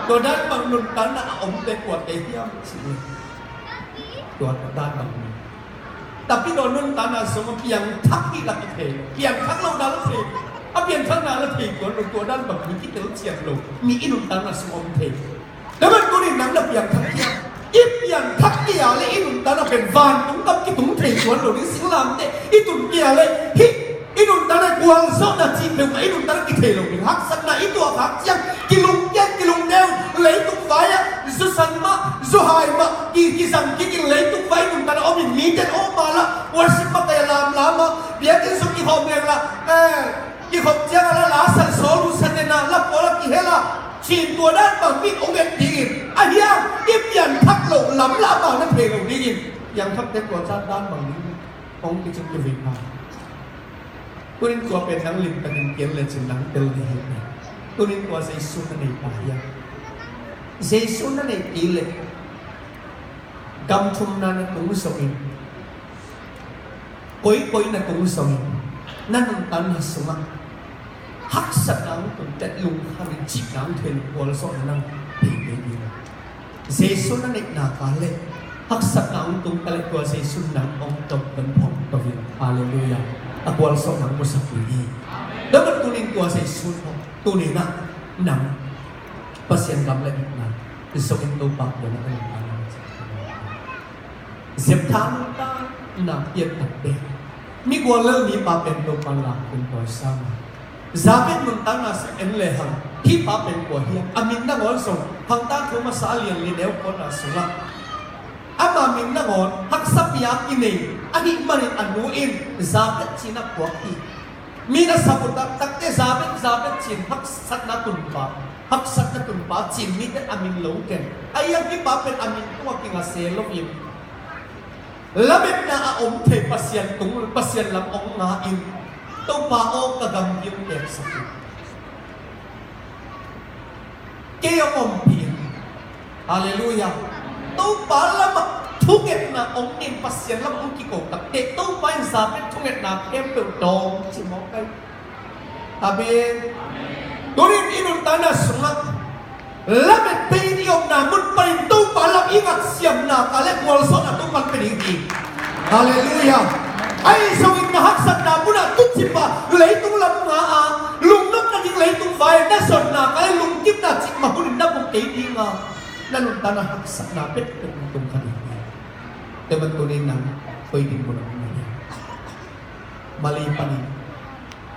Tua dan bang nuntakna a omte kuate hiam cih. Tua dan bang ni. Tapi tua nuntakna sung a piangthak hi la kithei. Piangthak lo na la thei. A piangthakna la thei tua lo, tua dan bang ni kitel ciat lo. Mi i nuntakna sung om thei. Tua ban tunin nang na piangthak hiam? I piangthak kei a le i nuntakna pen vantung gam kitung thei tuan lo ding, singlamteh i tun kei a le hih i nuntakna gualzawhna cih peuhmah i nuntakna kithei lo ding. Haksatna i tuahkhak ciang kilungkiat kilungdeu, leitung vai-ah zusan mah zuhai mah ki, kizang kik in leitung vai nuntakna om in mite in awpa lah worship mah kai a lamlam ah biakinn sung kikhawm leng lah, eh, kikhop ciang a la, la san sawl uh sa tena la pawl a kihel a, cin tua dan bang mi hong et dingin, a hiang i pianthak loh lam la bang na thei lo dingin, piangthakte tua zat dan bang ding hong kicing kivei pha. Tunin tua pen nang limtakin pian le cin nang tel ding hi. Tunin tua Jesu na nei pha hiam? Jesu na nei kei leh gam thumna na tung zongin, koikoi na tung zongin, na nuntakna sungah haksatna hong tung teh lungkham in cihna hong thei in gualzawhna nang thei kei ding. Jesu na neihna ka leh haksatna hong tung ka leh tua Jesu nang hong tonton phawng to in. Halleluiah. A gualzawhna hong musak ding hi. Tua ban tunin tua Jesu hong tunin ah nang Pasian gam le itna zongin Topa pian a ka nuntakna Jephtha nuntakna pian takte, mi guallel mipa pen Topa lak pen pawi sang a, Jabez nuntakna sung en lehang hih pa pen kua hiam? A min nangawn zong Khangtang thu masa a lian li neu kawna sungah ama min nangawn haksa pia kinei ahih manin a nu in Jabez ci-in a phuak hi. Mi na sap uh taktakte Jabez, Jabez ci-in haksatna tunpa, haksatna tunpa ci-in mite a min lo ken. A iang hih pa pen a min tungah kinga se loin, lametna a om thei Pasian tung, Pasian lam hong nga in, Topa aw, ka gamgi hong tepsak in. Kei hong ompih in. Halleluiah. Topa lamah thungetna hong nei in Pasian lamah hong kiko takte, Topa in Jabez thungetna khempeuh dawng ci mawk ai. Amen. Tunin i nuntakna sungah Lametteh in i omna mun panin Topa lam i ngatsiamna ka le gualzawhna Topa in pia ding hi. Halleluiah. Ahi zongin na haksatna munah tucipa leitung lam nga a lungnopna ding leitung vai na zonna ka le lungkimna cikmah hunin na buk kei dinga na nuntakna haksatna pekpek na tung kha ding hi. Tua bantunin nang koi ding munah na hi. Mali panin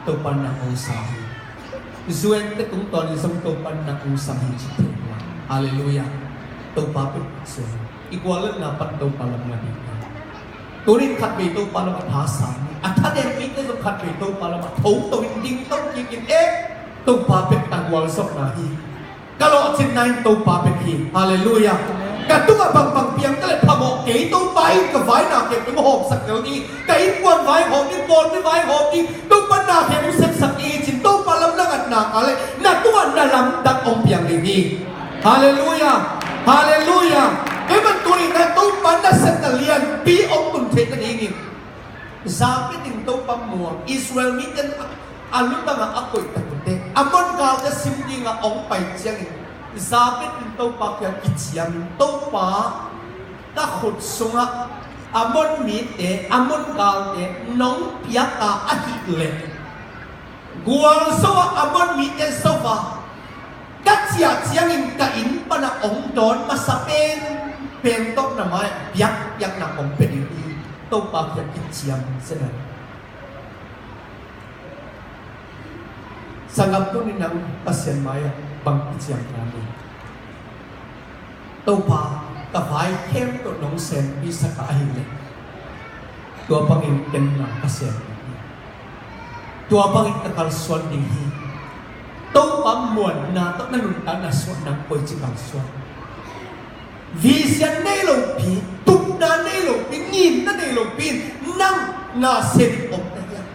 Topa in na hong sang hi. U N te tungtawnin zong Topa in na hong sang hi ci thei. Halleluiah. Topa pek sang hi. I guallelhna pan Topa lam na ding hi. Tunin khatvei Topa lam a tha sang hi. A tha deng mite zong khatvei Topa lam a tho to in ding to kikin e. Topa pek ta gualzawhna hi. Ka lawhcinna in Topa bek hi. Halleluiah. Ka tungah bangbang piang ta le phamawh kei, Topa in ka vai na khempeuh hong hawmsak zel ding hi. Ka innkuan vai hawm ding, pawlpi vai hawm ding, Topa na khempeuh sepsak ding hi cin Topa lam na ngatna ka le na tungah na lamdang hong piang ding hi. Halleluiah. Halleluiah. Kei man tunin na Topa nasepna lianpi hong tun theih nadingin Jabez in Topa muang, Israel mite in a, a lutang a a koih tak uh teh Ammon galte sim dingah hong pai ciangin Jabez in Topa kiang kiciam in, Topa, ka khut sungah Ammon mite, Ammon galte nong piak a ahih leh gualzo a Ammon mite zo a ka ciah ciangin ka inn panah hong dawn masa pen pen tawh na mai-ah biakpiakna kong pia ding hi. Topa kiang kiciam sena. Sanggam, tunin nang Pasian mai-ah bang kiciam na ni? Topa, ka vai khempeuh nong sempisak a ahih leh tua bangin ken nang ka sem ding hi. Tua bangin ka kalsuan ding hi. Topa muanna tawh na nuntakna sungah nang koici kalsuan? Vision nei lopi, tupna nei lopi, ngimna nei lopi in nang na sem om na hiam?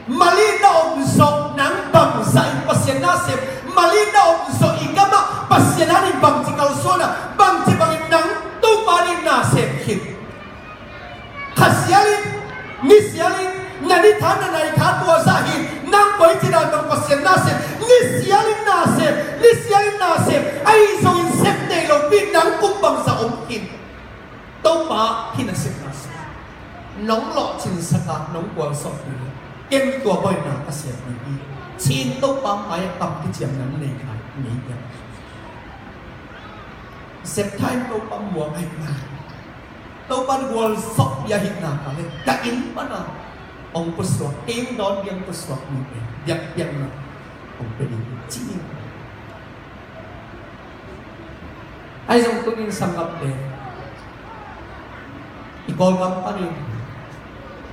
Mali na om zawh nang bangzah in Pasian na sem? Mali na om zawh i gamah Pasian ading bangci kalsuan a, bangci bangin nang Topa ading na sem khin? Kha sialin, ni sialin, na ni tha na nai tha tua zah hi. Nang koici dan bang Pasian na sem? Ni sialin na sem, ni sialin na sem. Ahi zongin sem nei lopi nang kum bangzah om khin? Topa hih nasepna sungah nong lawhcinsak a nong gualzawhpih leh ken tua bangin na ka sem ding hi, ci-in Topa mai-ah kam kiciamna nei kha, nei piak. Jephthah in Topa muang ahihna, Topa in gualzawhpih ahihna ka le ka inn pana hong pusuak, kei hong dawn ding hong pusuak mite biakpiakna hong pia ding hi, ci hi. Ahi zong tunin sanggamte, i Kawlgam panin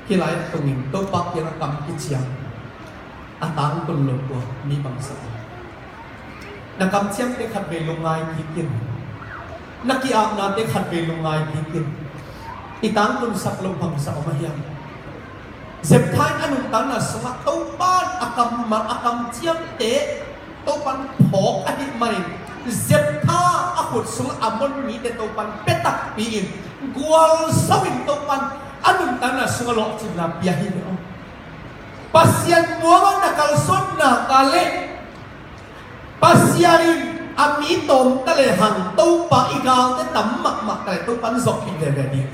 hih lai-ah tungin Topa kiangah kam kiciam a tangtun lo tua mi bangzah om? Na kamciamte khatvei lungngai kik in. Na ki-apnate khatvei lungngai kik in. I tangtunsak loh bangzah om a hiam? Jephthah in a nuntakna sungah Topa in a kam, a kamciamte Topa in phawk ahih manin Jephthah a khut sungah Ammon mite Topa in pia takpi-in gualzo-in Topa in a nuntakna sungah lawhcinna pia hi ve aw. Pasian muangah na kalsuan nak leh Pasian in a mi tawm ta lehang Topa i galte tam mahmah ta leh Topa in zawhpih veve ding.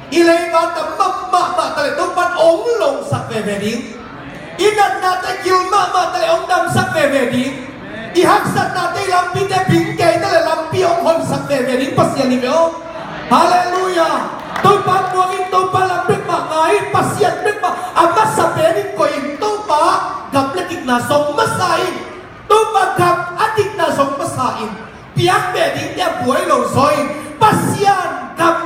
I leiba tam mahmah ta leh Topa in hong longsak veve ding. I natnate gil mahmah ta leh hong damsak veve ding. I haksatnate, i lampite bing kei ta leh lampi hong honsak veve ding Pasian hi ve aw. Halleluiah. Topa muang in, Topa lam bek mah ngai in, Pasian bek mah a masa pen in koih in, Topa gam le dikna zong masa in. Topa gam a dikna zong masa in, piak beh dingte a buai lo zaw in, Pasian gam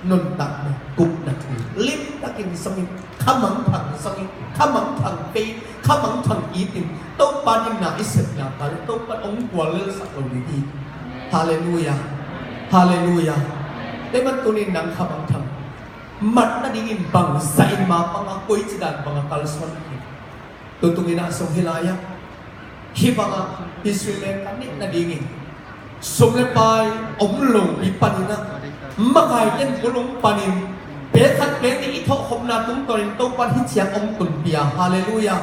nuntakna, gupna thu limtakin zong in, khamangthang zong in, khamangthang vei, khamangthang it in, Topa dingna i sepna ka le Topa hong guallelsak lo ding hi. Halleluiah. Halleluiah. Tua man tunin nang khamangthang mat nadingin bangzah in, ma panga koici dan banga kalsuan hi. Tutung in ah sung hih lai-ah hih bangah Israel leng ka neih nadingin sum le pai om lopi panin ah makaite in bulung panin pek khat pek nih i thawhkhopna tungtawnin Topa in hih ciang hong tunpih a, halleluiah,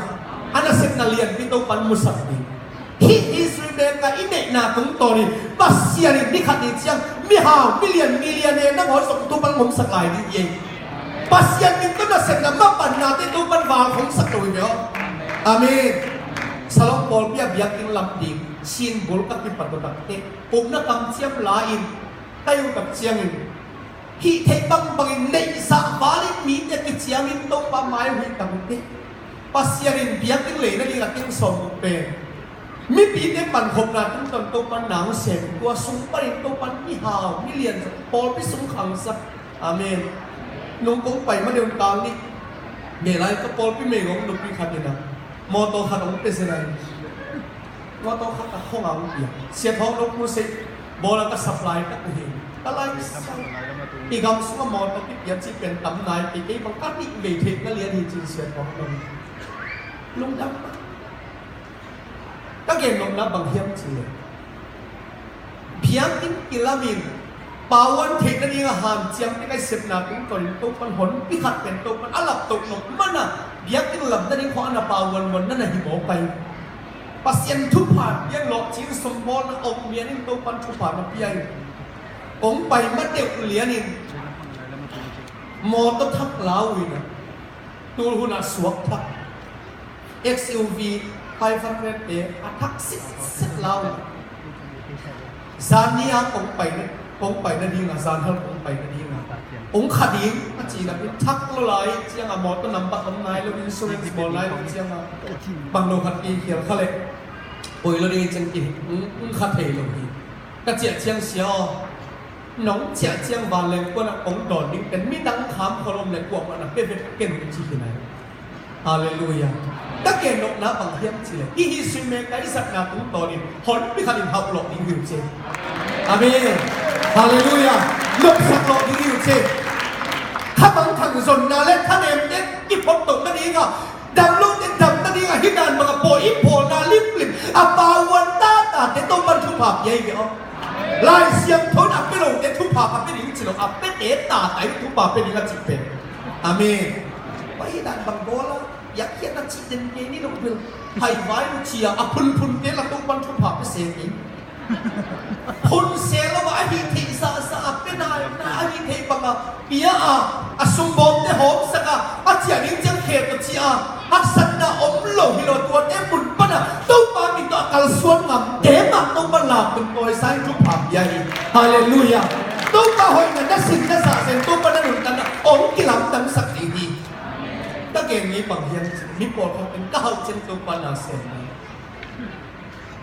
a nasepna lianpi Topa in musak ding. Hih Israel bek a i neihna tungtawnin Pasian in ni khat ni ciang mihau, million, millionaire nangawn zong Topan hong omsak lai ding hi. Pasian min tawh nasepna mapannate Topan val hong sak lo hi ve aw. Amen. Salom pawlpi a biakinn lam ding symbol ka kipat uh tak teh, upna kamciam la-in kai uh tak ciangin hih theih bangbangin neihsa valin mite kiciamin Topa mai uh hi tak uh teh, Pasian in biakinn leina ding a teng sawm uh pen mipite pankhopna tungtawn Topan na hong sem, tua sung panin Topan mihau, million pawlpi sung khangsak. Amen. Nung kong pai ma deuh kal nih, ngeilai ka pawlpi meigong nupi khat in a mawtaw khat hong pia zen a, mawtaw khat a khong a hong pia. Sia Thawng Lo Crusade bawl a ka supply tak uh hi. Ka lai sa, i gam sungah mawtaw kipia cih pen tam nai, kei kei bang ka nih vei theih na lian hi, ci-in Sia Thawng Lo. Lungdam mah. Ka gen nopna bang hiam cih leh, biakinn kilamin pauan theih nading a hanciam ding a i sepna tungtawnin Topan honpi khat pen Topan a laptoh nop man a, biakinn lam nading khawng a na pauan muan na na hi mawk ai. Pasian thupha piang lawhcin sum bawlna om mian in Topan thupha na pia in. Kong pai ma deuh lianin mawtaw thak lau in a, tul hun a suak thak, X U V five hundred te a thak sitset lau. Zan ni a kong pai na, kong pai nading a, zan hal kong pai nading a, hong kha ding a ci napi thak lo lai ciang a, mawtaw nambat om nai lo, insurance bawl nai lo ciang a, bang lo khat i khial kha leh poi lo ding i ciang ki, hong, hong kha thei lo hi. Ka ciah ciang, Sia aw, nong ciah ciang vanleng kuan ah kong dawn ding pen midang kham kholom le kuamah na pe vet ken, ci hi nai. Halleluiah. Ka gen nopna bang hiam cih leh, hih hi sui me ka i zatna tungtawnin honpi khat in hauh lawh ding hi uh ci. Amen. Halleluiah. Nopsak lawh ding hi uh ci. Kha bang thang zonna le thanemte kiphot toh nading a, dam lote dam nading a, hih dan bang a pawi i phawlna limlim a pauan tatate Topan thupha pia hi ve aw. Lai Siangtho in a pia lote thupha ka pia ding ci lo, a piate tata in thupha pia ding a cih pen. Amen. Pai dan bang bawl a, biakpiakna cih den kei ni lo bil. Haivai lo ci a, a phunphunte la Topan thupha pia se kei. Hun se lo a, a hih theih zahzah a, pia nai na a hih theih bang a pia a, a sungbawmte hawmsak a, a ciah ding ciang khe tawh ci a, haksatna om lo hi lo, tuate mun pan a Topa min tawh a kalsuan ngamte mah Topa lak tungtawi sa in thupha pia hi. Halleluiah. Topa hoihna na sin na zah zen, Topa na nuntakna hong kilamdangsak ding hi. Ka gen mi bang hiam cih, mi pawlkhat in ka hauh ciang Topa na sem hi.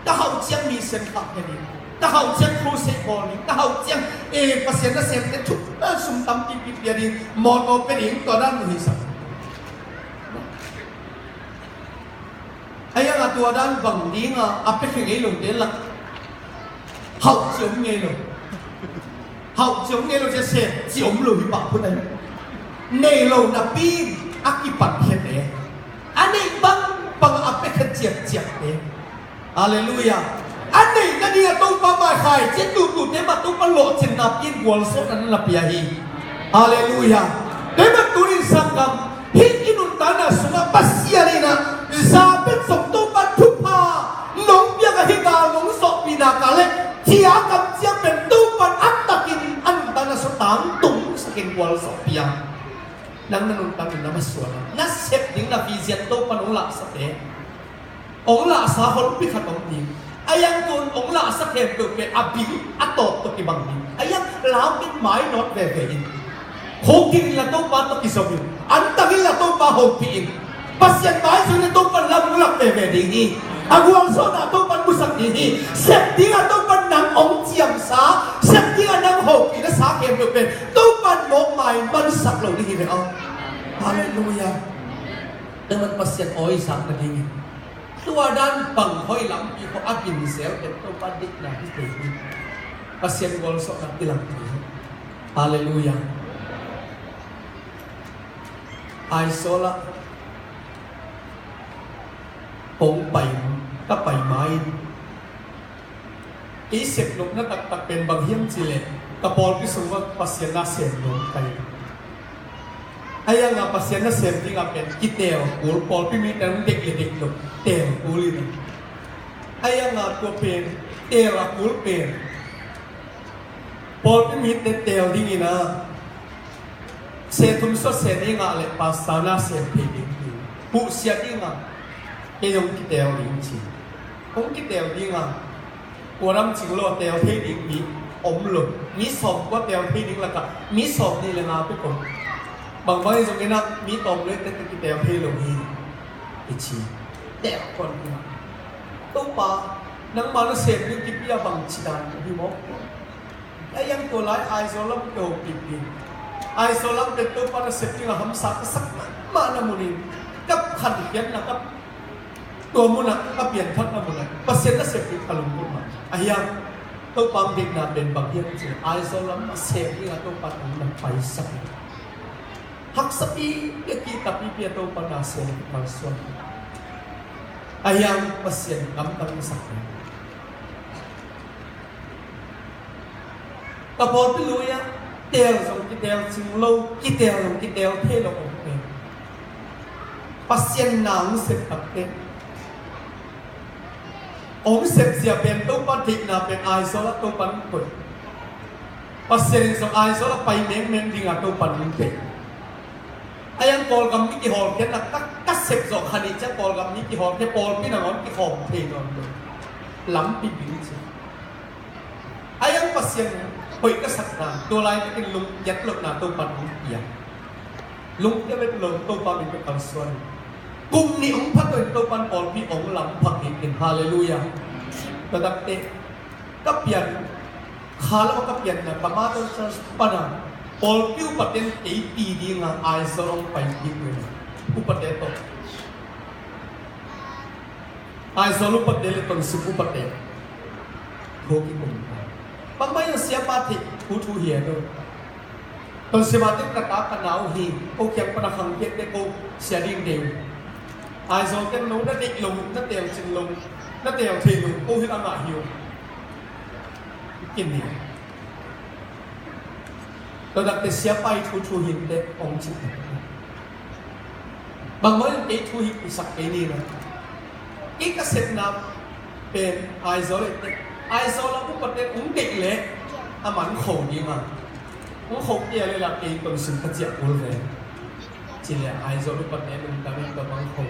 Ka hauh ciang mi sem khak pia ding, ka hauh ciang crusade bawl ding, ka hauh ciang, eh, Pasian nasemte thuk, eh, sum tampi pia ding, mawtaw pia ding, tua dan hi sak. Ahi hang a tua dan bang ding a, a pia khe ngei lote lak hauh ci om ngei lo. Hauh ci om ngei lo, ci a sem ci om lo hi pah phut ahi. Nei lo napi in a kipan khiat e. A neih bang bang a pia khiat ciakciak e. Halleluiah. A neih nading a Topa mai khaici tuhtute mah Topa lawhcinna pia in gualzawhna na pia hi. Halleluiah. Tua mah tunin sanggam, hih i nuntakna sungah Pasian in a za pet zong Topa thupha nong piak a, hih gal nong zawhpihna ka leh cia kamciam pen Topa a takin a nuntakna sung tangtungsak in gualzawh pia. Nang na nuntakna na masuan a, na sep ding na vision Topa nong lahsate. Ong lahsa honpi khat om ding. A iang tun ong lahsa khempeuh pen a bil a tawp tawh kibang ding. A iang lau pen mainawt veve in. Khukdin in la Topa tawh kizom in. Antang in la Topa hopih in. Pasian mai zui in la Topa lam ong lak veve ding hi. A gualzawhna Topa musak ding hi. Sep ding a Topa nang ong ciamsa, sep ding a nang hopih na sa khempeuh pen Topa mawk mai mansak lo ding hi ve aw. Halleluiah. Nang man Pasian awi zak nadingin tua dan bang hoih lampi khawng a ginzel pen Topa deihna hi thei hi. Pasian gualzawhna kilang thei hi. Halleluiah. Aizawl ah kong pai, ka pai ma-in kei sepnopna taktak pen bang hiam cih leh ka pawlpi sungah Pasian nasem nuam ka hi. A iang a Pasian nasem ding a pen kiteel kul, pawlpi mite hong deih le deih lo teel kul in a, A ianga tua pen, teel a kul pen, pawlpi mite teel dingin a, se thum sua se nih ngah leh pastor na sem thei ding hi. Puhsia dinga kei hong kiteel ding ci. Hong kiteel dinga, kua lam cing lo a teel thei ding mi om lo. Mi sawm kua teel thei ding lakah mi sawm nih le nga pek om. Bangbang hi zongin a mi tawm lo teh kiteel thei lo hi, i ci. Teel kua ding a, Topa, nangma na sem ding kipia bangci dan hi maw? A iang tua lai Aizawl lam kihopih ding. Aizawl lam pen Topa na sem ding a hamsa ka sak mahmah na munin, ka khankhiatna, ka tua munah, ka pianthakna munah Pasian na sem ding ka lungdam mah. A hiang Topa ang deihna pen bang hiam cih leh Aizawl lam a sem ding a Topa ang na paisak. Haksapi, a kihtapipi a Topa na sem ding kalsuan. A hiang Pasian gamtang na sak. Ka pawlpi lui-ah teel zong kiteel cing lo, kiteel zong kiteel thei lo om pen, Pasian na hong sep takteh, hong sep zia pen Topa deihna pen Aizawl ah Topa hong koih. Pasian in zong Aizawl ah pai mengmeng dinga Topa hong koih. A iang Kawlgam mi kihawlkhia na ka, ka sep zawh kha nih ciang Kawlgam mi kihawlkhia, pawlpi nangawn kikhawm thei nawn lo. Lampi ding ci. A iang Pasian hoih ka sakna, tua laitakin lungkiat lohna Topa hong pia. Lungkiat lo Topa min ka kalsuan. Kum nih hong pha to in Topa in pawlpi hong lam phak hi in. Halleluiah. Ka takte, ka pian, kha lo ka pianna, ka mother church pana pawlpi upate in kei ti dinga Aizawl hong pai ding hi. Upate tawh. Aizawl upate le Tonzang upate. Ko kikum ta. Bangmah in siapa theih thu thu hi a do. Tonzang a teng ka ta ka nau hi. Ko kiang pana khang kiat te ko sia ding ding. Aizawl teng no na deih lo, na teel cing lo, na teel thei lo, ko hi a ngah hi o. Kin ni. Tua takte siapa i thu thu hi in teh hong ci. Bangmah in kei thu hi kisak kei ni na. Kei ka sepna pen Aizawl e teh. Aizawl a upate hong deih leh a man kho ding a. Hong kho kei a leh la kei Tonzang ka ciah kul ve. Ci leh Aizawl upate lungdam in tua bang kho.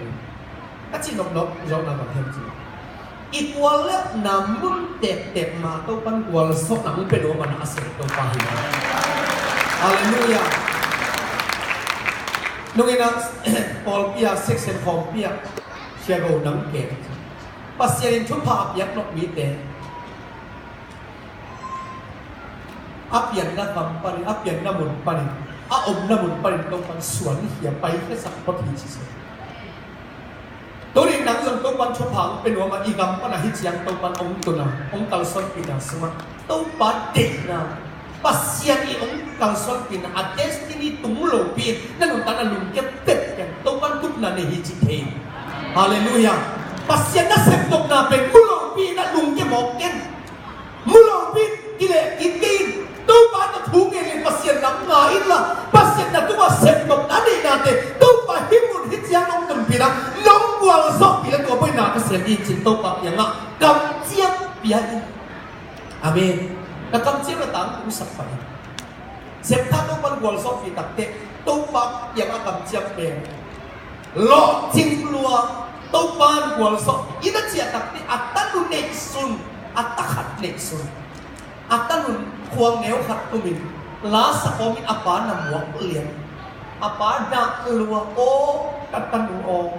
Ka cih nopnop zawhna bang hiam cih leh, i guallelhna mun tektek mah Topa'n gualzawhna hong pia nuam a, na a sem Topa hi. Halleluiah. Nungin a pawlpi ah, section khawmpi ah, Sia Go nang ke. Pasian in thupha a piak nop mite a pianna kam panin, a pianna mun panin, a omna mun panin Topa'n suan khia, paikhiasak phot hi ci se. Tuni nang zong Topa'n thupha hong pia nuam a, i gam pan a hi ciang Topa'n hong tun a, hong kalsuanpihna sungah Topa deihna, Pasian i hong kalsuanpihna, a destiny tung lopi in na nuntakna lungkia pek ken, Topa'n tupna nei hi ci thei. Halleluiah. Pasian na sepnopna pen mu lopi in na lungkia mawk ken. Mu lopi, kileh kik kei in. Topa na thu ngen in Pasian lam nga inla, Pasian na tungah sepnopna neihnate Topa hih mun hih ciang nong tunpih a, nong gualzawhpih leh tua bangin na ka sem hi cin Topa kiangah kamciam pia in. Amen. Na kamciam na tangtungsak pah in. Septa Topa'n gualzawhpih takteh, Topa kiangah kamciam pen lawhcing lua, Topa'n gualzawh in a ciah takteh, a tanu neihsun, a ta khat neihsun. A tanun khuang neu khat tumin la sa kawmin a pa na muak lian. A pa dah lua aw, ka tanu aw.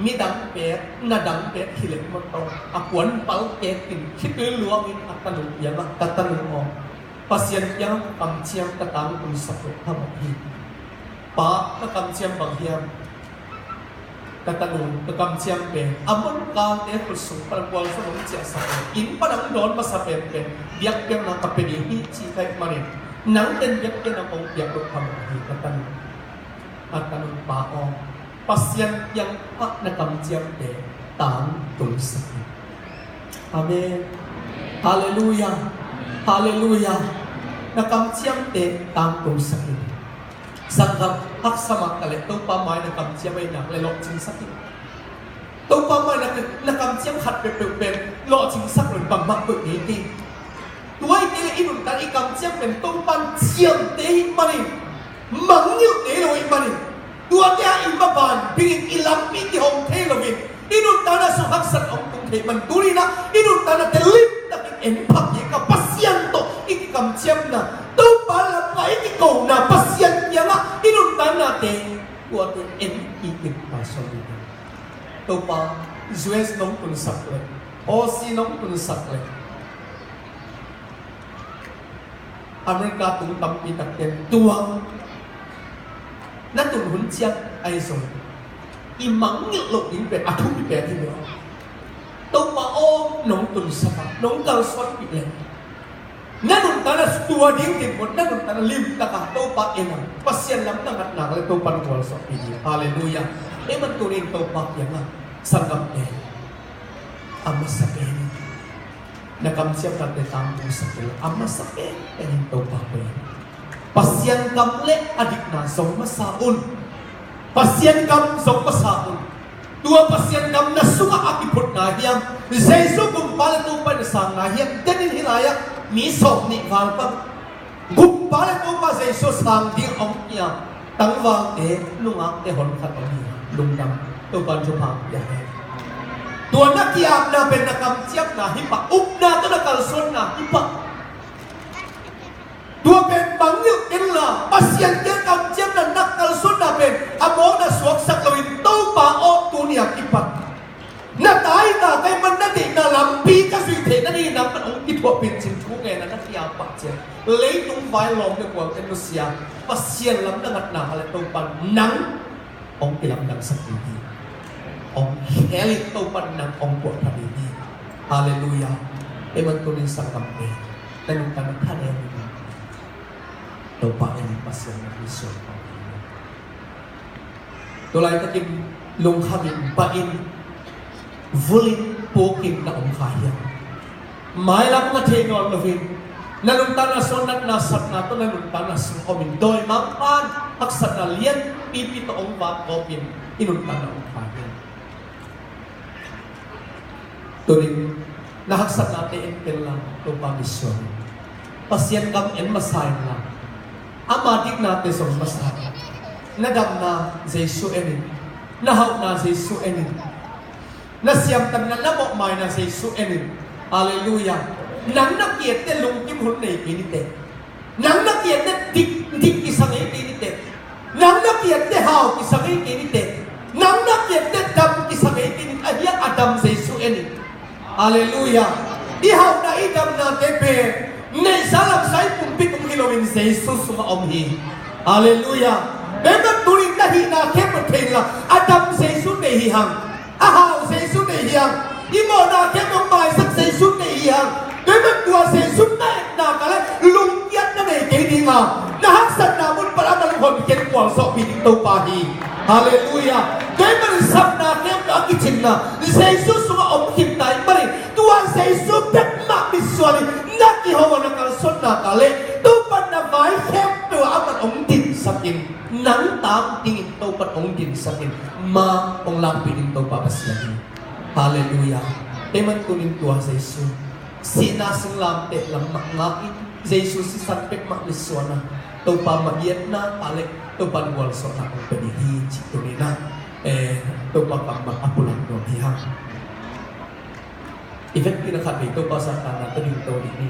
Midang pek, na dang pek hi leh maw taw. A puan pal pek in khitui luangin a tanu piangah, ka tanu aw, Pasian kiang kamciam ka tangtungsak loh phamawh hi. Pa, ka kamciam bang hiam? Ka tanu, ka kamciam pen a monkalte khut sung pan gualzawh nong ciahsak lo, inn pan hong dawn masa penpen biakpiakna ka pia ding hi ci ka hih manin, nang pen biakpiakna kong piak loh phamawh hi ka tanu. A tanu, pa aw, Pasian kiangah na kamciamte tangtungsak in. Amen. Halleluiah. Halleluiah. Na kamciamte tangtungsak in. Sanggam, haksa mah ta leh Topa mai na kamciam ahih nak leh lawhcingsak in. Topa mai na, na kamciam khat peuhpeuh pen lawhcingsak lo in bangmah koih ngei kei. Tua ahih kei leh i nuntak i kamciam pen Topa in ciamteh ahih manin, mangngilh ngei lo ahih manin, tuate ah i maban bingin i lampi kihong thei loin, i nuntakna sung haksatna hong tung thei man tuni-in ah i nuntaknate limtakin en pha kik a, Pasian tawh i kikamciamna, Topa lamah i kikona, Pasian kiangah i nuntaknate tuate en kik in, Pastor Lee. Topa, U S nong tunsak leh, Aussie nong tunsak leh, America tung tampi takte tuang na tun hun ciang ahi zong, i mangngilh loh ding pen a thupi pen hi lo. Topa aw, nong tunsak a, nong kalsuanpih leh, na nuntakna tua ding dinmun, na nuntakna limtak a Topa en a, Pasian lam na ngatna leh Topa na gualzawhpih ding. Halleluiah. Ei man tuni-in Topa kiangah sanggamte, a masa pen in na kamciamnate tangtungsak in la, a masa penpen in Topa pia in. Pasian kam leh a dikna zong masa un. Pasian kam zong masa un. Tua Pasian kam na sungah a kiphutna hiam, Jesu Gumpa leh Topa in a sangna hiam, den in hih lai-ah mi sawmnih val pan Gumpa leh Topa Jesu sang ding hong kiam tangvalte, nungakte honkhat om hi. Lungdam, Topa in thupha pia hen. Tua na ki-apna pen na kamciamna hi pah, upna tawh na kalsuanna hi pah. Tua pen mangngilh in la, Pasian kiang kamciamna, na kalsuanna pen a mawkna suaksak loin, Topa aw, tuni a kipat na tai na kai man na deihna lampi ka zuih theih nading in nang man hong kithuahpih in, cih thu ngen a na ki-ap pah ciang, leitung vai lawm leh gualte nusia, Pasian lam na ngatna leh Topa in nang hong kilamdangsak ding hi. Hong khel in, Topa in nang hong puahphat ding hi. Halleluiah. Ei man tuni-in sanggamte, na nuntakna thanem in, Topa en in, Pasian na misuan. Tulaitakin lungkham in, bah in, vul in, puk in na om kha hiam? Mailam na thei nawn loin, na nuntakna sung natna satna tawh na nuntakna sung om in, dawimangpa'n haksatna lianpipi tawh hong vat gawp in, i nuntakna om kha hiam? Tuni-in na haksatnate en pen la, Topa misuan in. Pasian kam en masa in la, ama diknate zong masa in. Na damna Jesu en in. Na hauhna Jesu en in. Na siamtanna, na mawhmaina Jesu en in. Halleluiah. Nang na ki-etteh lungkim hun nei kei ni teh. Nang na ki-etteh dik, dik kisa ngei kei ni teh. Nang na ki-etteh hau kisa ngei kei ni teh. Nang na ki-etteh dam kisa ngei kei ni teh. Ahih hang a dam Jesu en in. Halleluiah. I hauhna, i damnate pen neihsa lamsa i pumpi tung hi loin Jesu sungah om hi. Halleluiah. Tua ahih manin tuni-in na hihna khempeuh thei in la, a dam Jesu nei hi hang. A hau Jesu nei hi hang. I mawhna khempeuh maisak Jesu nei hi hang. Tua ahih manin tua Jesu na et nak leh lungkiatna nei kei ding a, na haksatna mun pan a na lung honkhia in gualzawhpih ding Topa hi. Halleluiah. Tua ahih manin sapna khempeuh a kicinna Jesu sungah om khin ta ahih manin, tua Jesu bek mah misuan in na kiho a, na kalsuan nak leh, Topa in na vai khempeuh ah amah hong dinsak in, nang tang dingin Topa in hong dinsak in, ma hong lakpih ding Topa Pasian hi. Halleluiah. Ei man tuni-in tua Jesu, sihna singlamteh lam mah ngah in, Jesu sisan bek mah misuan a, Topa mah i et nak leh Topa in gualzawhna hong pia ding hi, cih tuni-in ah, eh, Topa kam mah a pulak nuam hi hang. I vekpi-in ah khatvei Topa sangkahna tawh dingto dih ni.